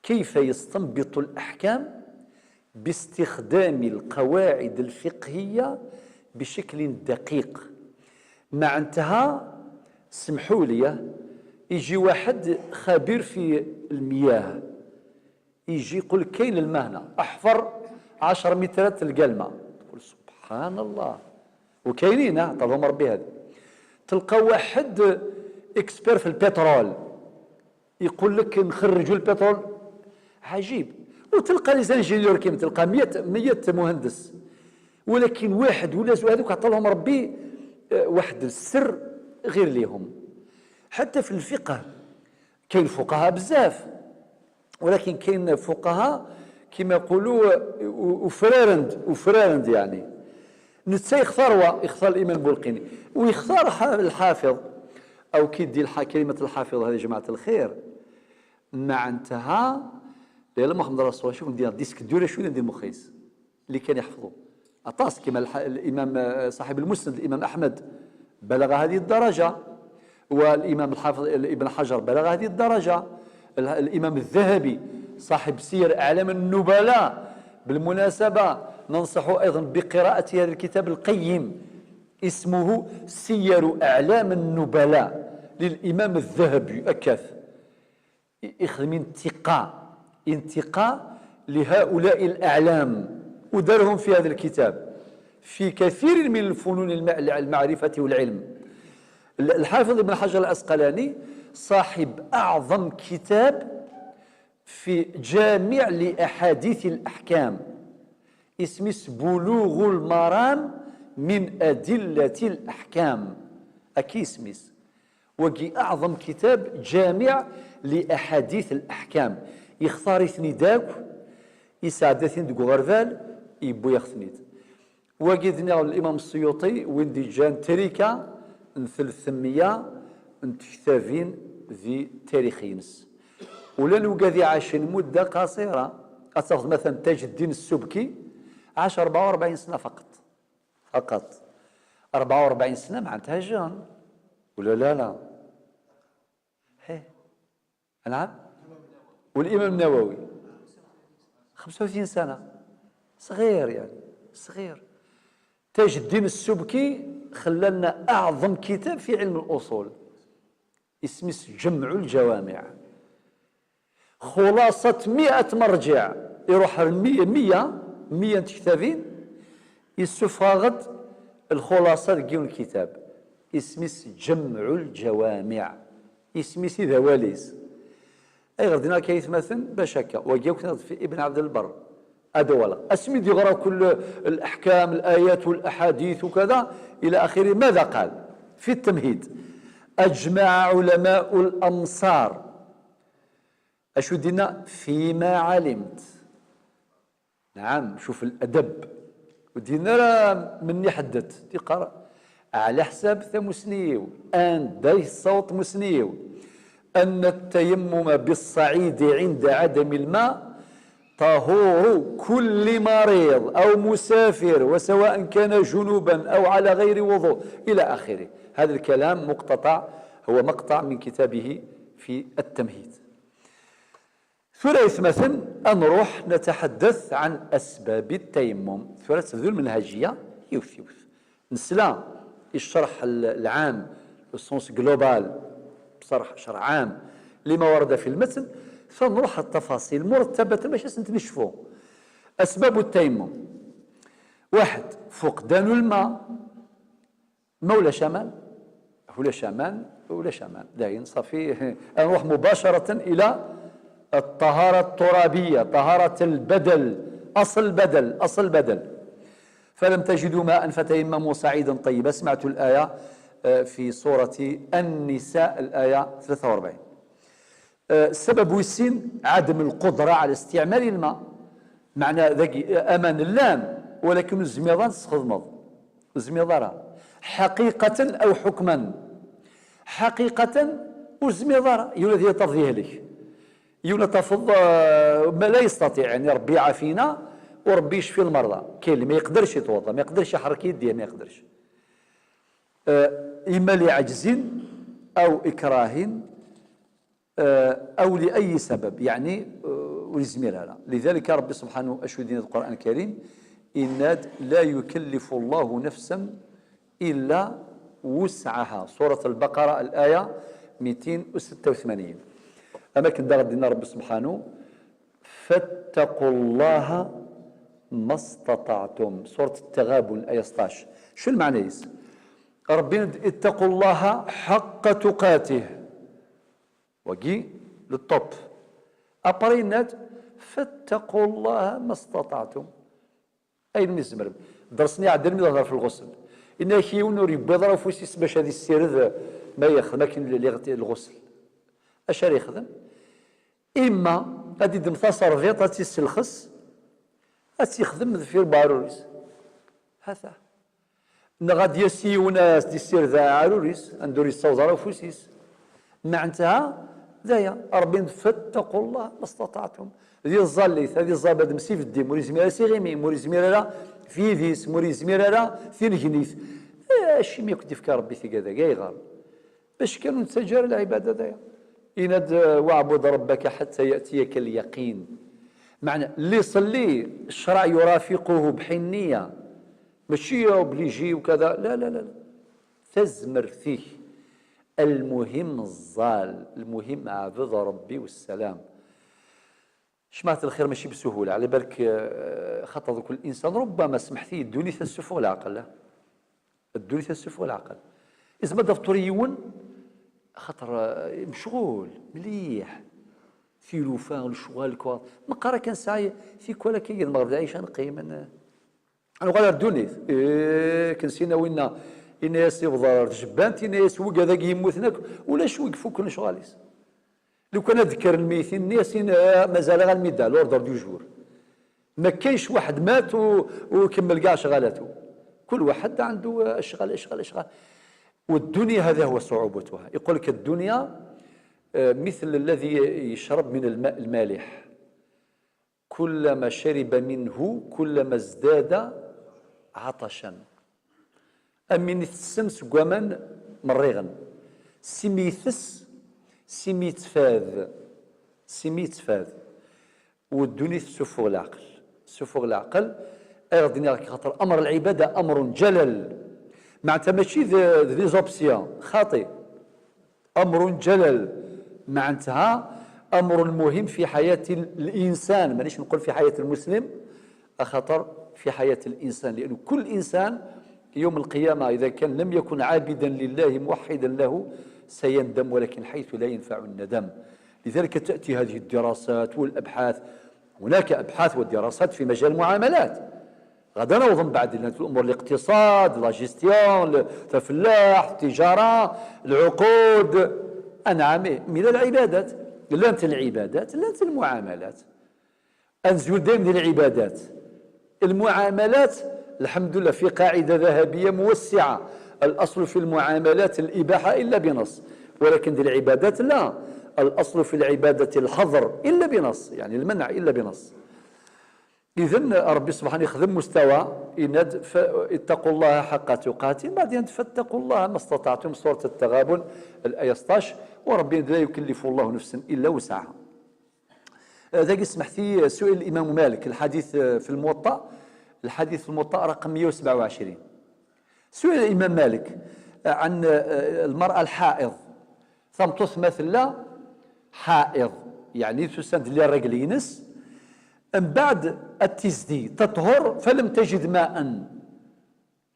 كيف يستنبط الأحكام باستخدام القواعد الفقهية بشكل دقيق. مع انتهى، سمحوا لي، يجي واحد خبير في المياه يجي يقول كاين الماء هنا، احفر 10 مترات تلقى الماء، تقول سبحان الله، وكاينين عطاهم ربي هذا. تلقى واحد expert في البترول يقول لك نخرجوا البترول، عجيب. وتلقى les ingénieurs كيما تلقى 100 مهندس، ولكن واحد ولا زوج هذوك عطاهم ربي واحد السر غير ليهم. حتى في الفقه كاين فقهاء بزاف، ولكن كاين فقهاء كما يقولوا وفرارند وفرارند، يعني نتا يختار، يختار الامام البلقيني ويختار الحافظ او كي دي كلمة الحافظ هذه جماعة الخير معنتها لا محمد رسول الله. شوف ندير disque dur، شو ندير مخيس اللي كان يحفظوا أطاس كما الإمام صاحب المسند الإمام أحمد بلغ هذه الدرجة، والإمام الحافظ ابن حجر بلغ هذه الدرجة، الإمام الذهبي صاحب سير أعلام النبلاء. بالمناسبة ننصح أيضا بقراءة هذا الكتاب القيم، اسمه سير أعلام النبلاء للإمام الذهبي. أكاث يخدم انتقاء لهؤلاء الأعلام ودارهم في هذا الكتاب في كثير من الفنون المعرفة والعلم. الحافظ ابن حجر العسقلاني صاحب أعظم كتاب في جامع لأحاديث الأحكام، اسمه بلوغ المرام من أدلة الأحكام، أكيسميس وكي أعظم كتاب جامع لأحاديث الأحكام. يختار اثني داك يساعد ديك غرفال يبو يخثنيت. وقدنا الإمام السيوطي وين دي جان تريكا 300 كتابين ذي تاريخينس ولا نوكا عاشين مدة قصيرة. أتاخذ مثلا تاج الدين السبكي عاش 44 سنة فقط، فقط 44 سنة معناتها jeune ولا لا؟ لا هي نعم. والإمام النووي 35 سنة، صغير يعني صغير. تاج الدين السبكي خلى لنا أعظم كتاب في علم الأصول اسمه جمع الجوامع، خلاصة 100 مرجع، يروح 100 كتابين يسفاغد الخلاصة ديال الكتاب اسمه جمع الجوامع، اسمه سيد واليس. اي غدنا كيتمثل باش هكا وجاو في ابن عبد البر أدولا اسمي يغرى كل الأحكام الآيات والأحاديث وكذا إلى آخره. ماذا قال في التمهيد؟ أجمع علماء الأمصار أشو دينا فيما علمت. نعم شوف الأدب ودينا راه مني حددت تقرأ على حساب ثمسنيو أن داي الصوت مسنيو أن التيمم بالصعيد عند عدم الماء طهور كل مريض أو مسافر وسواء كان جنوبا أو على غير وضوء إلى آخره. هذا الكلام مقتطع، هو مقطع من كتابه في التمهيد. ثلاث مثلا نروح نتحدث عن أسباب التيمم. ثلاث ذو المنهجية يوث يوث نسلا الشرح العام ال sens global، بصرح شرح عام لما ورد في المتن، فنروح التفاصيل مرتبة باش نتنشفوا. أسباب التيمم: واحد فقدان الماء، مولا شمال ولا شمال ولا شمال داين صافي. نروح مباشرة إلى الطهارة الترابية، طهارة البدل، أصل البدل، أصل البدل. فلم تجدوا ماء فتيمموا صعيدا طيبا. سمعت الآية في سورة النساء الآية 43. السبب السين عدم القدرة على استعمال الماء، معنى ذاك أمان اللام ولكن الزميضان تستخدمض الزميضارة حقيقة أو حكما. حقيقة والزميضارة يولد يتفضيه لك يولا تفض ما لا يستطيع، يعني ربي يعافينا وربي يشفي المرضى. كاين اللي ما يقدرش يتوضا، ما يقدرش يحرك يديه، ما يقدرش، إما لعجز أو إكراه أو لأي سبب يعني ولزمير هذا. لذلك ربي سبحانه أشهد القرآن الكريم إن لا يكلف الله نفسا إلا وسعها، سورة البقرة الآية 286. أما كندا غدينا ربي سبحانه فاتقوا الله ما استطعتم، سورة التغابن الآية 16. شو المعنى يس؟ ربي اتقوا الله حق تقاته وكي للطوب أبرينات فاتقوا الله ما استطعتم. أي من الزمر درسني عدل من في الغسل إن كيون يبيض فوسيس باش هذه السيرد ما يخدم لكن الغسل اش يخدم؟ إما غادي يدم تصرفيط تيسلخس يخدم ذفير باروريس هذا غادي يسيو ناس دي سير ذا عروريس اندوري الصوزرة وفوسيس معناتها ذايا ربي فاتقوا الله ما استطعتم. ذي الظليث هذه الزابد مسيف الدين موري زميرة سيغيمي موري زميرة في ذيس موري زميرة في نجنيث اشي ما كنت فكر ربي في كذا كاع باش كانوا نتسجر العبادة ذايا إند واعبد ربك حتى يأتيك اليقين. معنى اللي يصلي الشرع يرافقه بحنية، ماشي obligé وكذا، لا لا لا، تزمر فيه. المهم الظال، المهم عبد ربي والسلام. شمعت الخير ماشي بسهولة، على بالك خاطر كل إنسان ربما سمحتي الدنيا تسفو العقل، الدنيا تسفو العقل. إذا ما دفتريون خاطر مشغول مليح في لوفان الشغال كوا مقرا كان ساعي في كولا كي المغرب عايشه نقيم انا غادي دونيت إيه كنسينا وين إناس يبضر جبانت إناس وكذا هذاك يموتناك ولا شو يكفو كل شغاليس. لو كان ذكر الميتين الناس مازال غير الميدا l'ordre du jour، ما كاينش واحد مات وكمل كاع شغالاته، كل واحد عنده اشغال اشغال اشغال. والدنيا هذا هو صعوبتها. يقول لك الدنيا مثل الذي يشرب من الماء المالح، كلما شرب منه كلما ازداد عطشا. أمين السمس قواما مريغا سميثس سميتفاذ سميتفاذ. والدنيا تسفغ العقل، تسفغ العقل. أغدني خاطر أمر العبادة أمر جلل، معناتها ماشي les options خاطئ، أمر جلل معناتها أمر مهم في حياة الإنسان، مانيش نقول في حياة المسلم، خاطر في حياة الإنسان، لأن كل إنسان يوم القيامة إذا كان لم يكن عابدا لله موحدا له سيندم، ولكن حيث لا ينفع الندم. لذلك تأتي هذه الدراسات والأبحاث، هناك أبحاث ودراسات في مجال المعاملات غدا نوظن بعد الأمور، الاقتصاد، la gestion، الفلاح، التجارة، العقود، أنعم من العبادات، لا أنت العبادات لا أنت المعاملات. أنزل دائما العبادات، المعاملات الحمد لله في قاعدة ذهبية موسعة، الأصل في المعاملات الإباحة إلا بنص، ولكن دي العبادات لا، الأصل في العبادة الحظر إلا بنص، يعني المنع إلا بنص. إذن ربي سبحانه يخدم مستوى إند اتقوا الله حق تقاته، بعدين فاتقوا الله ما استطعتم، سورة التغابن الآية 16. وربي لا يكلف الله نفسا إلا وسعها. ذاك سمحتي سئل الإمام مالك، الحديث في الموطأ، الحديث في الموطأ رقم 127. سئل الإمام مالك عن المرأة الحائض، ثمتوث مثلا حائض يعني تسند لي الرجل ينس، من بعد التزدي تطهر فلم تجد ماء،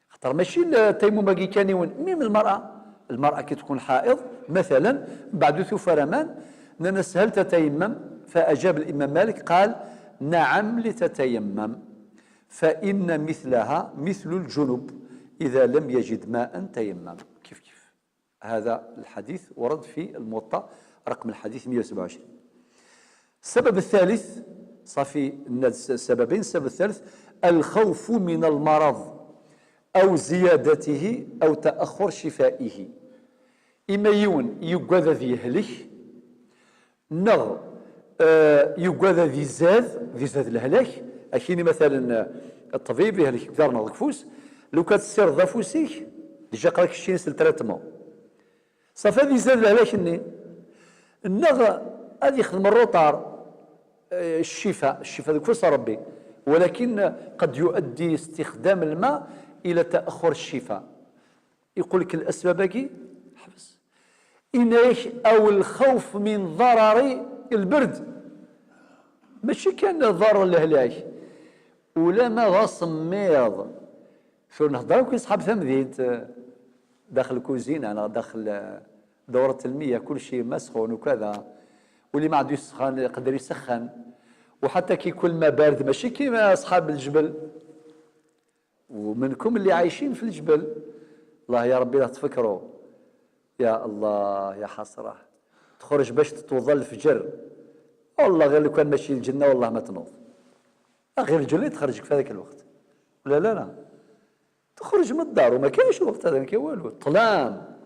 خاطر ماشي التيمم كي كان يون ميم المرأة، المرأة كي تكون حائض مثلا بعد ثفرمان ننس هل تتيمم؟ فأجاب الإمام مالك قال نعم لتتيمم، فإن مثلها مثل الجنب إذا لم يجد ماء تيمم. كيف كيف هذا الحديث ورد في الموطأ رقم الحديث 127. السبب الثالث، صافي السببين، السبب الثالث الخوف من المرض أو زيادته أو تأخر شفائه. إما يون يقاد ذي يهلك، نغ يقاد ذي زاد، ذي زاد الهلاك. أكيني مثلا الطبيب يهلك كثر نغ كفوس، لو كانت تسير ضافوسيك déjà قراك الشينس ال traitement صافي ذي زاد الهلاك. النغ هذه يخدم ال retard الشفاء، الشفاء ذوك فوس ربي، ولكن قد يؤدي استخدام الماء إلى تأخر الشفاء. يقول لك الأسباب كي حبس إنايش أو الخوف من ضرر البرد، ماشي كان ضرر الهلاك ولا ما غصميض. شو نهضر كي صحاب ثمدينت داخل الكوزينة، أنا داخل دورة المياه كل شيء مسخون وكذا، واللي ما عندوش سخان يقدر يسخن، وحتى كي كل ما بارد ماشي كيما أصحاب الجبل. ومنكم اللي عايشين في الجبل، الله يا ربي لا تفكروا، يا الله يا حسرة تخرج باش تتوضى الفجر، والله غير لو كان ماشي الجنة والله ما تنوض. غير الجنة تخرجك في هذاك الوقت ولا لا؟ لا تخرج من الدار وما كاينش الوقت هذا، ما كاين والو، طلام،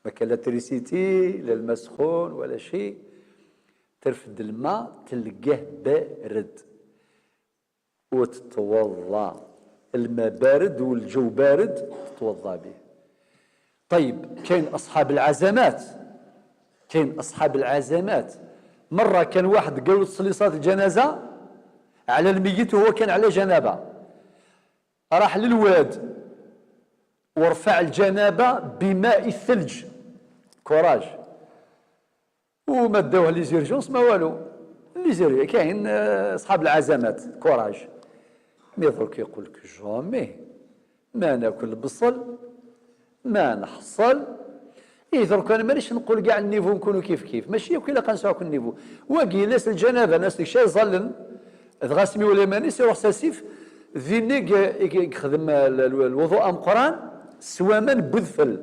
ما كان لا électricité لا الماء سخون ولا شيء. ترفد الماء تلقاه بارد وتتوضا، الماء بارد والجو بارد تتوضا به. طيب كاين اصحاب العزمات، كاين اصحاب العزمات. مرة كان واحد قالوا تصلي صلاة الجنازة على الميت وهو كان على جنابه، راح للواد ورفع الجنابة بماء الثلج، courage، وما داوه les urgences ما والو. les urgences كاين اصحاب العزمات courage. mais درك يقول لك jamais ما ناكل البصل ما نحصل. إيه درك انا مانيش نقول كاع ال niveau نكونوا كيف كيف، ماشي كي لا كل ال niveau. واقي ناس الجنابة ناس شي ظلن غاسمي ولا مانيس يروح ساسيف ذيني يخدم الوضوء ام قران سواما بذفل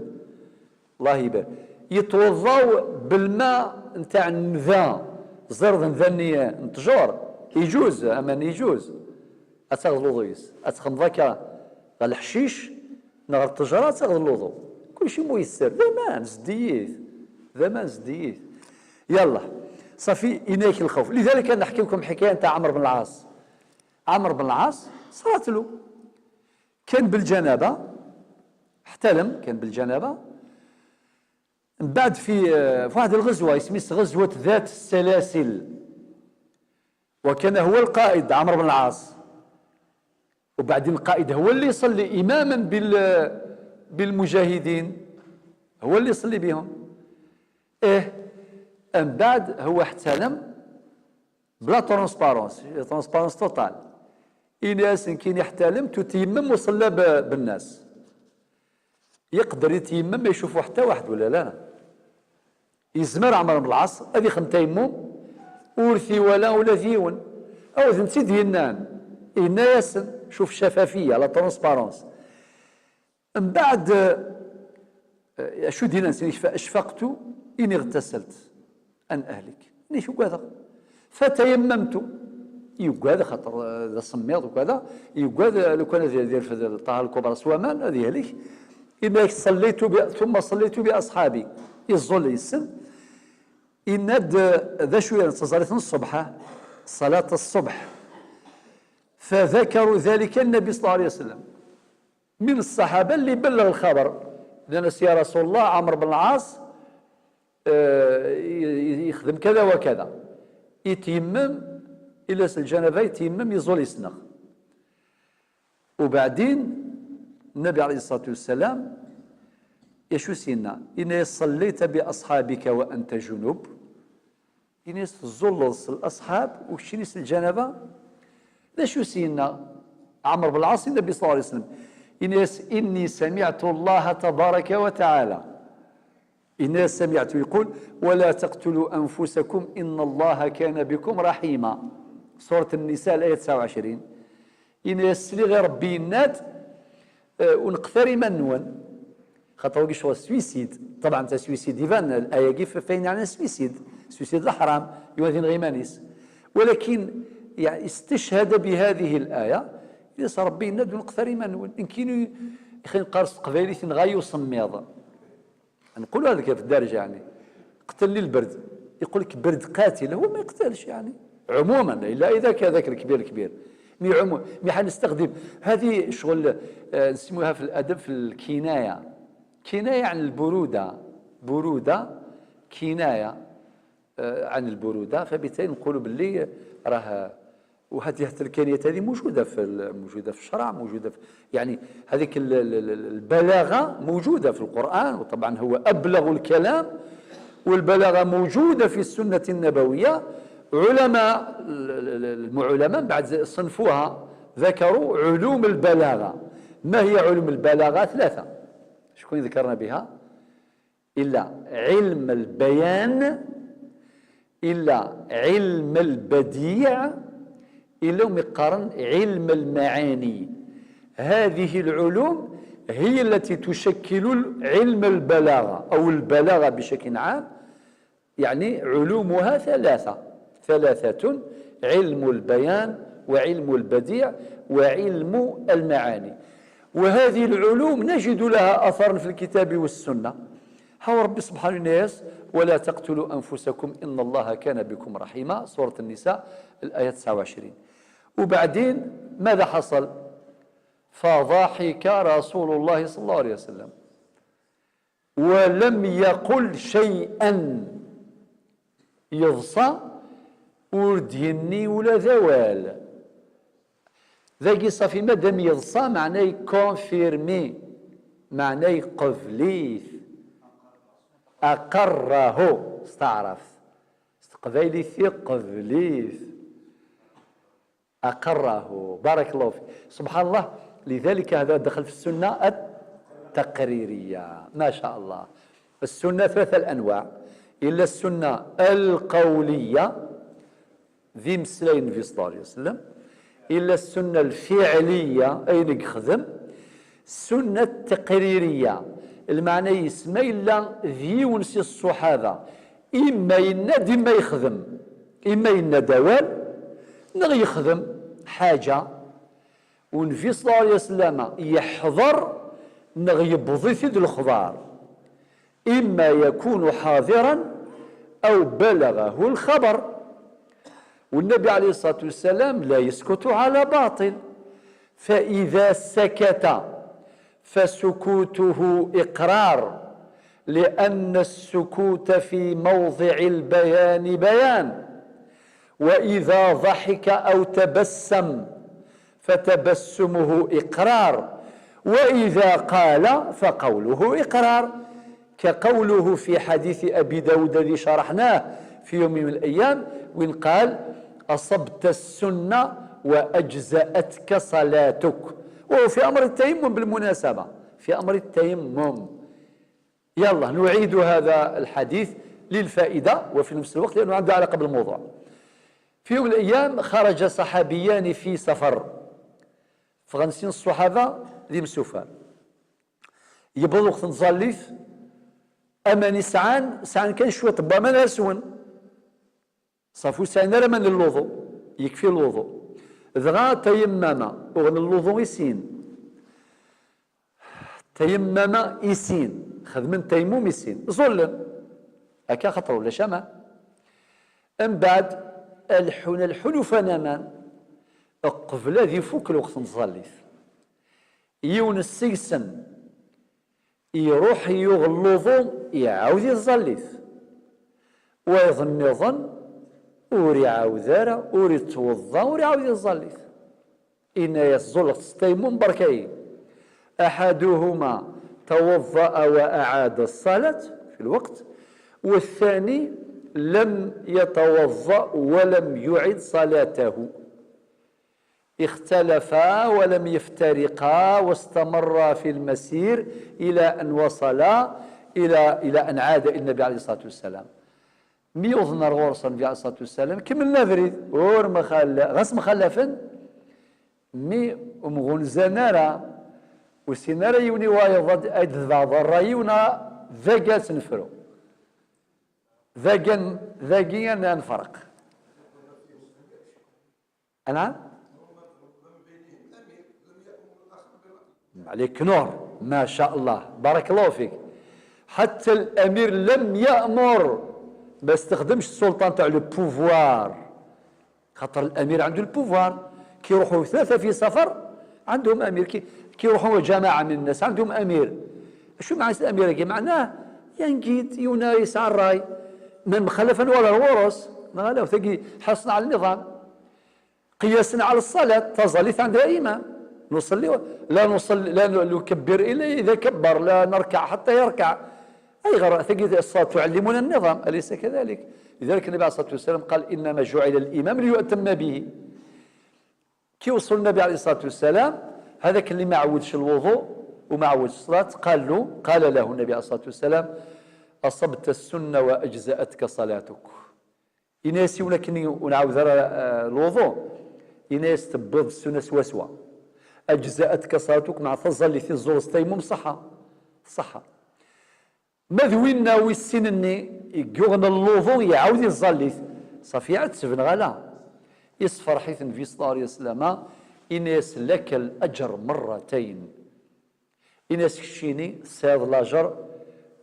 الله يبارك، يتوضاو بالماء نتاع النذا، زرد نذاني نتجور يجوز اما يجوز اتاخذ الوضوء اتخمض هكا الحشيش نغ التجرة تاخذ الوضوء، كل شيء ميسر. زمان زديت، زمان زديت. يلا صافي إناك الخوف. لذلك نحكي لكم حكاية نتاع عمرو بن العاص. عمرو بن العاص صارت له، كان بالجنابه، احتلم كان بالجنابه. من بعد في واحد الغزوة اسمها غزوة ذات السلاسل، وكان هو القائد عمرو بن العاص، وبعدين القائد هو اللي يصلي اماما بالمجاهدين، هو اللي يصلي بهم. ايه من بعد هو احتلم بلا transparence، transparence totale. إناس كاين يحتلم تتيمم وصلى بالناس، يقدر يتيمم ما يشوفوا حتى واحد ولا لا؟ يزمر عمر بن العاص هذه خم تيمم ورثي ولا ذيون او ذنتي دينان إنا ياسن. شوف الشفافية، la transparence. من بعد شو دينا فاشفقت إني اغتسلت أن أهلك ني شو كذا فتيممت يقاد خاطر ذا صميض وكذا يقاد لو كان يدير في الطهارة الكبرى سوامان هذه يهلك. إذا صليت ثم صليت بأصحابي يظل يسن إن ذا شوية تصليت الصبح صلاة الصبح، فذكروا ذلك النبي صلى الله عليه وسلم. من الصحابة اللي بلغ الخبر لأن يا رسول الله عمرو بن العاص يخدم كذا وكذا، يتيمم إلى الجنابة يتيمم يزول يسنخ. وبعدين النبي عليه الصلاة والسلام يشو سينا إن صليت بأصحابك وأنت جنوب، إن تزلص الأصحاب وشنيس الجنابة. لا شو سينا عمرو بن العاص النبي صلى الله عليه وسلم إني سمعت الله تبارك وتعالى، إني سمعت يقول ولا تقتلوا أنفسكم إن الله كان بكم رحيما، سورة النساء الآية 29. إن يسلي غير ربي النات ونقثري منون خاطر وكي شغل suicide. طبعا تا suicide يبان الآية كيف فين يعني suicide، suicide الحرام يوازن غيمانيس، ولكن يعني استشهد بهذه الآية يس ربي الناد ونقثري منون. إن كينو خلينا نقارص قبايلي غايو صميض نقولوا هذا في الدارجة، يعني قتل لي البرد، يقول لك برد قاتل، هو ما يقتلش يعني عموما الا اذا كان ذاك الكبير الكبير mais عموما. mais حنستخدم هذه شغل نسموها في الادب في الكناية، كناية عن البرودة، برودة كناية عن البرودة. فبالتالي نقولوا باللي راه وهذه الامكانيات هذه موجودة في موجودة في الشرع، موجودة في يعني هذيك البلاغة موجودة في القران، وطبعا هو ابلغ الكلام، والبلاغة موجودة في السنة النبوية. علماء العلماء بعد صنفوها ذكروا علوم البلاغة. ما هي علوم البلاغة؟ ثلاثة، شكون ذكرنا بها؟ الا علم البيان، الا علم البديع، إلا يقارن علم المعاني. هذه العلوم هي التي تشكل علم البلاغة أو البلاغة بشكل عام، يعني علومها ثلاثة، علم البيان وعلم البديع وعلم المعاني. وهذه العلوم نجد لها أثرا في الكتاب والسنة. هو ربي سبحانه الناس ولا تقتلوا أنفسكم إن الله كان بكم رحيما، سورة النساء الآية 29. وبعدين ماذا حصل؟ فضحك رسول الله صلى الله عليه وسلم ولم يقل شيئا، يضصى ورديني ولا ذوال. ذاكي صافي مادام يضصى معناه confirmé، معناه قفليث، أقره، استعرف، استقبيلي في قبليث، أقره. بارك الله فيك. سبحان الله. لذلك هذا دخل في السنة التقريرية. ما شاء الله. السنة ثلاثة الأنواع، إلا السنة القولية ذي مسلين في صلى الله عليه وسلم، إلا السنة الفعلية أي نخدم، السنة التقريرية المعنى يسمى إلا ذي ونسي الصحابة، إما يناد إما يخدم، إما ينادوال نغ يخدم حاجة، ونفي صلى الله عليه وسلم يحضر نغ يبضي في الخضار، إما يكون حاضرا أو بلغه الخبر. والنبي عليه الصلاة والسلام لا يسكت على باطل، فإذا سكت فسكوته إقرار، لأن السكوت في موضع البيان بيان. وإذا ضحك أو تبسم فتبسمه إقرار، وإذا قال فقوله إقرار، كقوله في حديث أبي داود الذي شرحناه في يوم من الأيام، وإن قال أصبت السنة وأجزأتك صلاتك، وهو في أمر التيمم بالمناسبة، في أمر التيمم. يلا نعيد هذا الحديث للفائدة وفي نفس الوقت لأنه عنده علاقة بالموضوع. في يوم من الأيام خرج صحابيان في سفر، فغنسين الصحابة ذي مسوفة يبض وقت نظليف أماني سعان سعان كان شوية طبا ما ناسون صافو سعان راه من الوضوء يكفي الوضوء دغا تيمم وغن الوضوء يسين تيمم يسين خدم تيمم يسين ظلم هكا خطر ولا شمع. من بعد الحن الحلف نمان قبل ذي فوك الوقت نظليف يون السيسن يروح يغلظو يعاود يظليف ويظن يظن ور يعاود راه ور يتوضا ور يعاود يظليف. إن يزول تيمم بركاي. أحدهما توضأ وأعاد الصلاة في الوقت، والثاني لم يتوضأ ولم يعد صلاته. اختلفا ولم يفترقا واستمرا في المسير إلى أن وصلا إلى أن عاد إلى النبي عليه الصلاة والسلام. ميوض غورصا النبي عليه الصلاة والسلام كملنا فريد اور مخلف غاس مخلفا مي ومغنزنارا وسينارا يوني وايض أيد بعض الرايونا ذاقا سنفرو ذاقا ذاقيا نفرق. أنا عليك نور ما شاء الله بارك الله فيك. حتى الأمير لم يأمر، ما استخدمش السلطان تاع le pouvoir، خاطر الأمير عنده ال pouvoir. كي يروحوا ثلاثة في سفر عندهم أمير، كي يروحوا جماعة من الناس عندهم أمير. شو معنى الأمير؟ كي معناه ينقيد ينايس على الراي من مخلفا ولا الورث ما لا ثقي حصنا على النظام قياسا على الصلاة تظليت عندها إمام نصلي لا نصلي لا نكبر إلا إذا كبر، لا نركع حتى يركع. أي غير ثقي الصلاة تعلمنا النظام، أليس كذلك؟ لذلك النبي عليه الصلاة والسلام قال إنما جعل الإمام ليؤتم به. كي وصل النبي عليه الصلاة والسلام هذاك اللي ما عودش الوضوء وما عودش الصلاة قال له النبي عليه الصلاة والسلام أصبت السنة وأجزأتك صلاتك. إناسي ولكن ونعاود الوضوء إناس تبض السنة سوا سوا أجزأتك صلاتك مع تظل في الزور تيمم صحة صحة. ماذ ويسنني يقغن الوضوء يعاود يظلي صافي عاد تسفن غلا. يصفر حيث النبي صلى الله عليه وسلم إناس لك الأجر مرتين، إناس كشيني ساد لاجر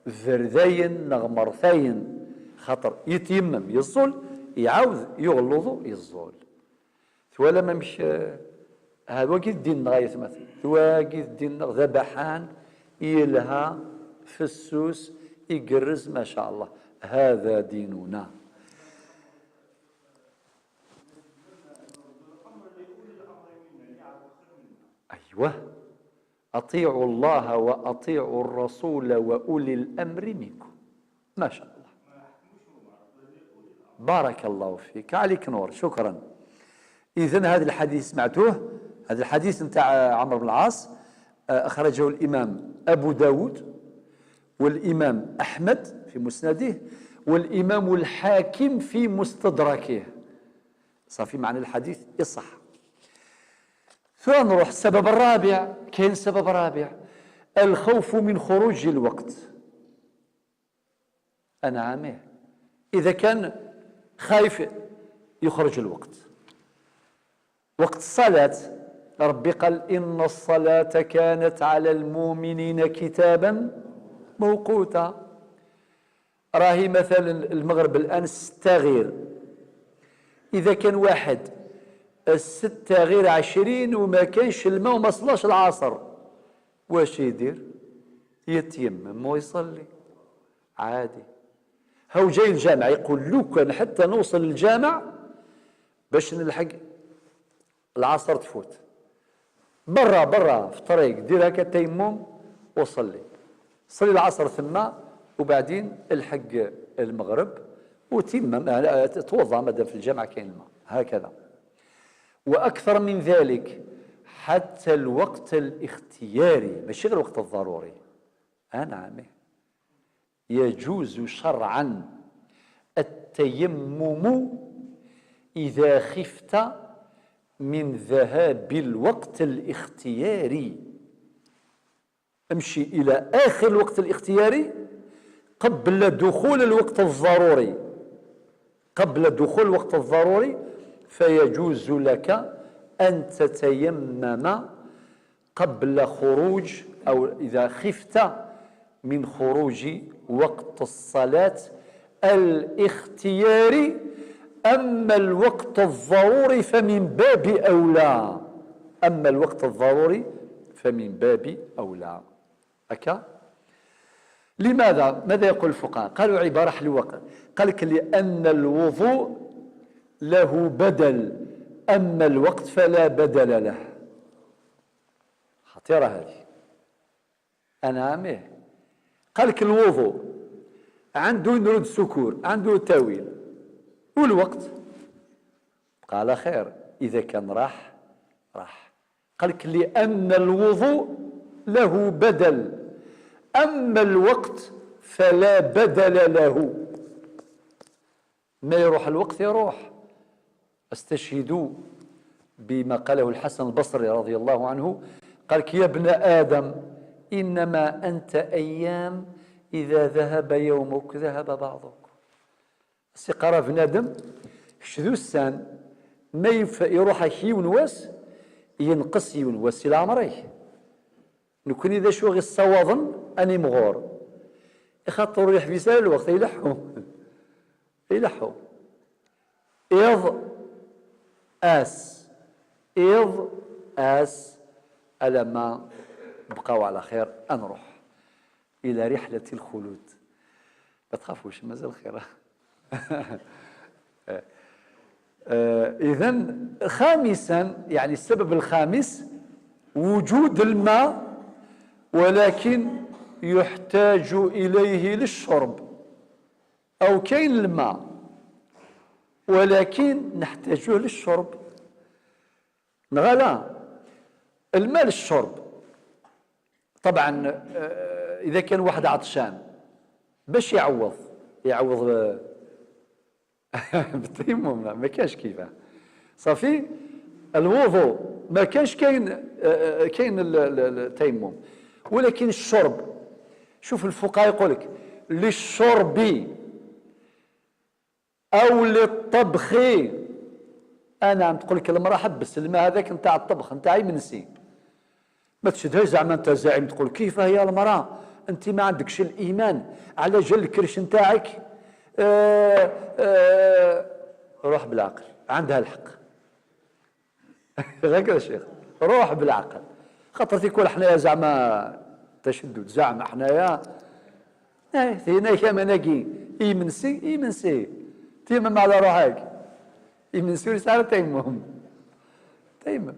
فردين نغمرثين، خاطر يتيمم يزول يعاود يغلظ يزول. ثوالا ما مش هذا وكي الدين غاية مثلا ثواكي الدين ذبحان يلها فسوس يقرز ما شاء الله، هذا ديننا. أيوه، أطيعوا الله وأطيعوا الرسول وأولي الأمر منكم. ما شاء الله، بارك الله فيك، عليك نور، شكرا. إذن هذا الحديث سمعتوه، هذا الحديث نتاع عمرو بن العاص أخرجه الإمام أبو داود والإمام أحمد في مسنده والإمام الحاكم في مستدركه. صافي، معنى الحديث يصح. ثم نروح السبب الرابع. كاين سبب رابع، الخوف من خروج الوقت. أنا عامه إذا كان خايف يخرج الوقت، وقت الصلاة. ربي قال إن الصلاة كانت على المؤمنين كتابا موقوتا. راهي مثلا المغرب الآن 6 غير، إذا كان واحد 6 غير 20 وما كانش الماء وما صلاش العصر، واش يدير؟ يتيمم ويصلي عادي. هو جاي الجامع يقول لو كان حتى نوصل للجامع باش نلحق العصر تفوت، برا برا في الطريق دير هكا تيمم وصلي، صلي العصر ثم وبعدين الحق المغرب وتيمم، توضأ مادام في الجامع كاين الماء هكذا. وأكثر من ذلك حتى الوقت الاختياري، ماشي غير الوقت الضروري. نعم، يجوز شرعا التيمم إذا خفت من ذهاب الوقت الاختياري. امشي إلى آخر الوقت الاختياري قبل دخول الوقت الضروري، قبل دخول الوقت الضروري فيجوز لك أن تتيمم قبل خروج، أو إذا خفت من خروج وقت الصلاة الاختياري. أما الوقت الضروري فمن باب أولى، أما الوقت الضروري فمن باب أولى. أكا لماذا؟ ماذا يقول الفقهاء؟ قالوا عبارة حلوة، قال لك لأن الوضوء له بدل، أما الوقت فلا بدل له. خطيرة هذه. أنا عميه. قال لك الوضوء عنده نرد سكور، عنده تاويل، والوقت بقى على خير إذا كان راح راح. قال لك لأن الوضوء له بدل، أما الوقت فلا بدل له. ما يروح الوقت يروح. استشهدوا بما قاله الحسن البصري رضي الله عنه، قال لك يا ابن آدم إنما أنت أيام، إذا ذهب يومك ذهب بعضك. السقارة بنادم شذو السان ما يروح يون واس ينقص يون واس إلى عمريه. نكون إذا شو غير الصواضن أني مغور يخاطروا يحبس الوقت يلحو يلحو إض آس إض آس ألا ما بقاو على خير. أنروح إلى رحلة الخلود، ما تخافوش مازال خير. إذن خامسا، يعني السبب الخامس وجود الماء ولكن يحتاج إليه للشرب، أو كاين الماء ولكن نحتاجه للشرب. نغلا الماء للشرب طبعا. إذا كان واحد عطشان باش يعوض يعوض بالتيمم، ما كانش كيفاه. صافي الوضوء ما كانش كاين، كاين التيمم، ولكن الشرب شوف الفقهاء يقول لك للشرب أو للطبخ انا عم تقول لك المراة حبس الماء هذاك نتاع الطبخ نتاعي منسي، ما تشدهاش زعما انت زعيم تقول كيف هي المراة، انت ما عندكش الايمان على جل الكرش نتاعك. روح بالعقل، عندها الحق. هكذا شيخ، روح بالعقل، خاطر تيكون حنايا زعما تشدد، زعما حنايا هنا كما ناكي يمنسي يمنسي تيمم على روحك، يمنسي ورسالة تيمم تيمم.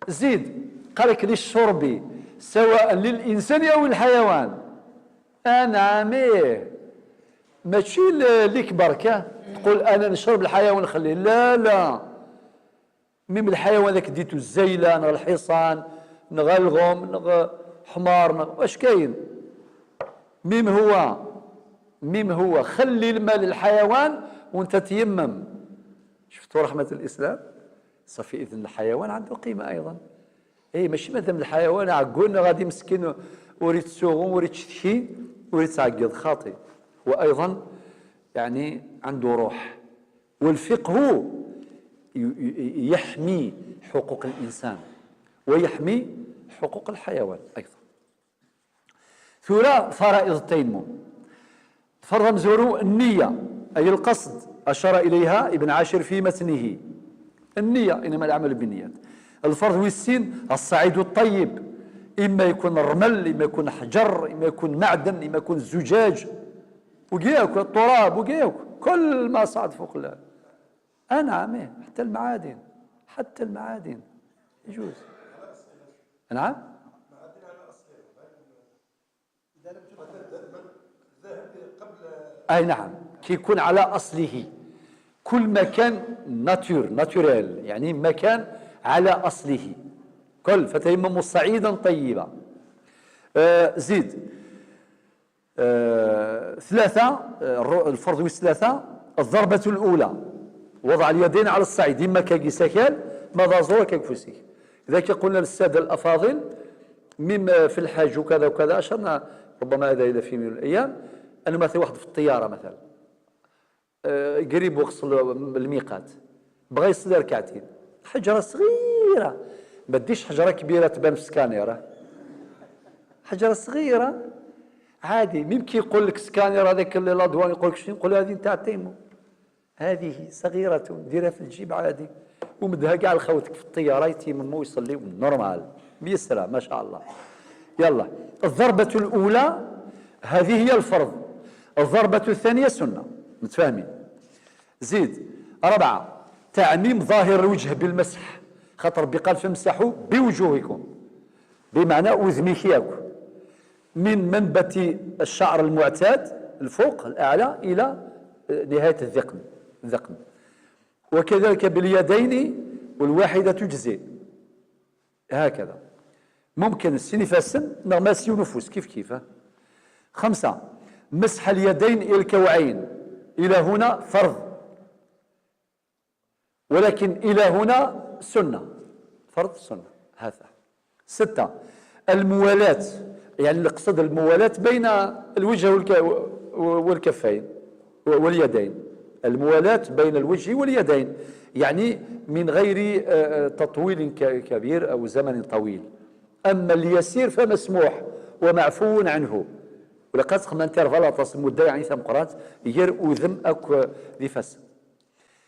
زيد قال لك للشرب سواء للإنسان أو الحيوان. أنعم إيه، ماشي ليك بركة تقول أنا نشرب الحيوان نخليه، لا لا، même الحيوان ذاك ديتو الزيلة، نغ الحصان، نغ الغم، نغ حمار، نغ واش كاين، même هو خلي الماء للحيوان وانت تيمم. شفتوا رحمة الإسلام؟ صافي إذن الحيوان عنده قيمة أيضا. اي ماشي مادام الحيوان عقولنا غادي مسكين وريت سوغون وريت تشتكي وريت تعقد، خاطئ. وأيضا يعني عنده روح. والفقه يحمي حقوق الإنسان ويحمي حقوق الحيوان أيضا. ثورة فرائض التيمم. فرض مزورو النية أي القصد، أشار إليها ابن عاشر في متنه. النية إنما الأعمال بالنيات. الفرض والسين الصعيد الطيب، إما يكون الرمل، إما يكون حجر، إما يكون معدن، إما يكون زجاج، وقياك التراب، وقياك كل ما صعد فوق الله. أنعم حتى المعادن، حتى المعادن يجوز. نعم أي نعم، كي يكون على أصله، كل ما كان naturel، يعني ما كان على أصله كل، فتيمموا صعيدا طيبا. زيد ثلاثة، الفرض والثلاثة. الضربة الأولى وضع اليدين على الصعيد، إما كيساكال ما ضازور كيكفوسيك. إذا قلنا للسادة الأفاضل مما في الحج وكذا وكذا، أشرنا ربما هذا إلى في من الأيام، أنه مثلا واحد في الطيارة مثلا قريب وقت الميقات بغى يصلي ركعتين، حجرة صغيرة، ما ديش حجرة كبيرة تبان في سكانير، حجرة صغيرة عادي. ممكن يقول لك سكانير هذاك la douane يقول لك شنو، يقول هذه نتاع التيمم، هذه صغيرة ديرها في الجيب عادي، ومدها كاع لخوتك في الطيارة يتيمموا ويصليوا normal ميسرة ما شاء الله. يلا الضربة الأولى هذه هي الفرض، الضربة الثانية سنة، متفاهمين؟ زيد أربعة، تعميم ظاهر الوجه بالمسح، خاطر ربي قال فامسحوا بوجوهكم، بمعنى أذميك ياك من منبت الشعر المعتاد الفوق الأعلى إلى نهاية الذقن، الذقن. وكذلك باليدين والواحدة تجزئ هكذا. ممكن السينيفاسن نغماسي ونفوس كيف كيف. خمسة، مسح اليدين إلى الكوعين، إلى هنا فرض، ولكن إلى هنا سنة، فرض سنة هذا. ستة، الموالاة، يعني القصد الموالاة بين الوجه والكفين واليدين، الموالاة بين الوجه واليدين، يعني من غير تطويل كبير أو زمن طويل. أما اليسير فمسموح ومعفو عنه. ولقد خمن intervalle مدة يعني ثم قرات ير وذم أك ذي فس.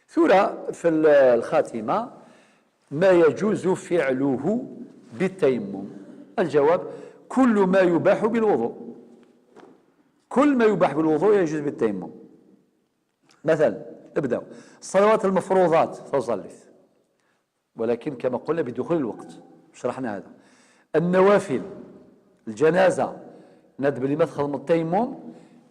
ثورة في الخاتمة، ما يجوز فعله بالتيمم؟ الجواب كل ما يباح بالوضوء، كل ما يباح بالوضوء يجوز بالتيمم. مثلا ابدأ الصلوات المفروضات فصلت، ولكن كما قلنا بدخول الوقت، شرحنا هذا. النوافل، الجنازة، ندب لما تخدم التيمم.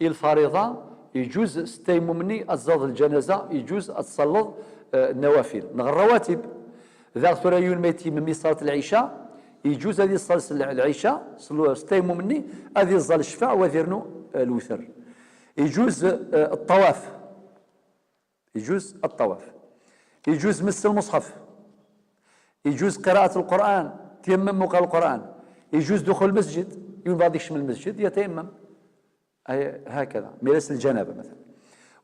الفريضة يجوز التيمم الزاد الجنازة، يجوز تصلد النوافل. نغ الرواتب ذا ثريون ميتي من صلاة العشاء، يجوز هذه صلاة العشاء التيمم مني هذه الزال الشفاع وذرنو الوتر. يجوز الطواف، يجوز الطواف، يجوز مس المصحف، يجوز قراءة القرآن، تيمم وقرأ القرآن، يجوز دخول المسجد، يوم بعد يشمل المسجد يتيمم، هكذا ميراث الجنابة مثلا.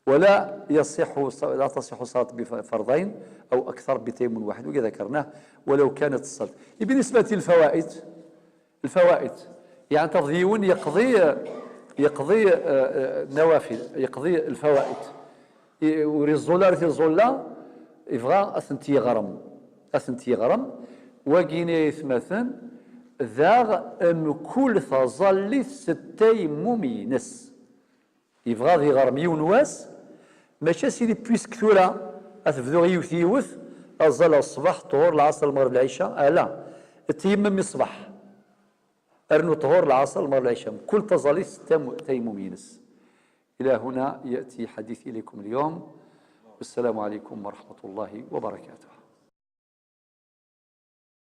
ولا يصح لا تصح صلاة بفرضين أو أكثر بتيمم واحد، وكذا ذكرناه، ولو كانت الصلاة. بالنسبة للفوائد، الفوائد يعني تضيون يقضي نوافل، يقضي الفوائد. وريزولا ريزولا يبغى أثنتي يغرم، أثنتي يغرم وكيني يثمثن ذاغ ام كل تظلي ستيمم ينس. يبغى يغرم يونواس ماشي سيدي puisque ثورة أتبدو يوث يوث أزال الصباح، طهور، العصر، المغرب، العشاء. لا، التيمم الصباح، أرنو طهور، العصر، المغرب، العشاء، كل تظلي تيمم ينس. إلى هنا يأتي حديثي إليكم اليوم، والسلام عليكم ورحمة الله وبركاته.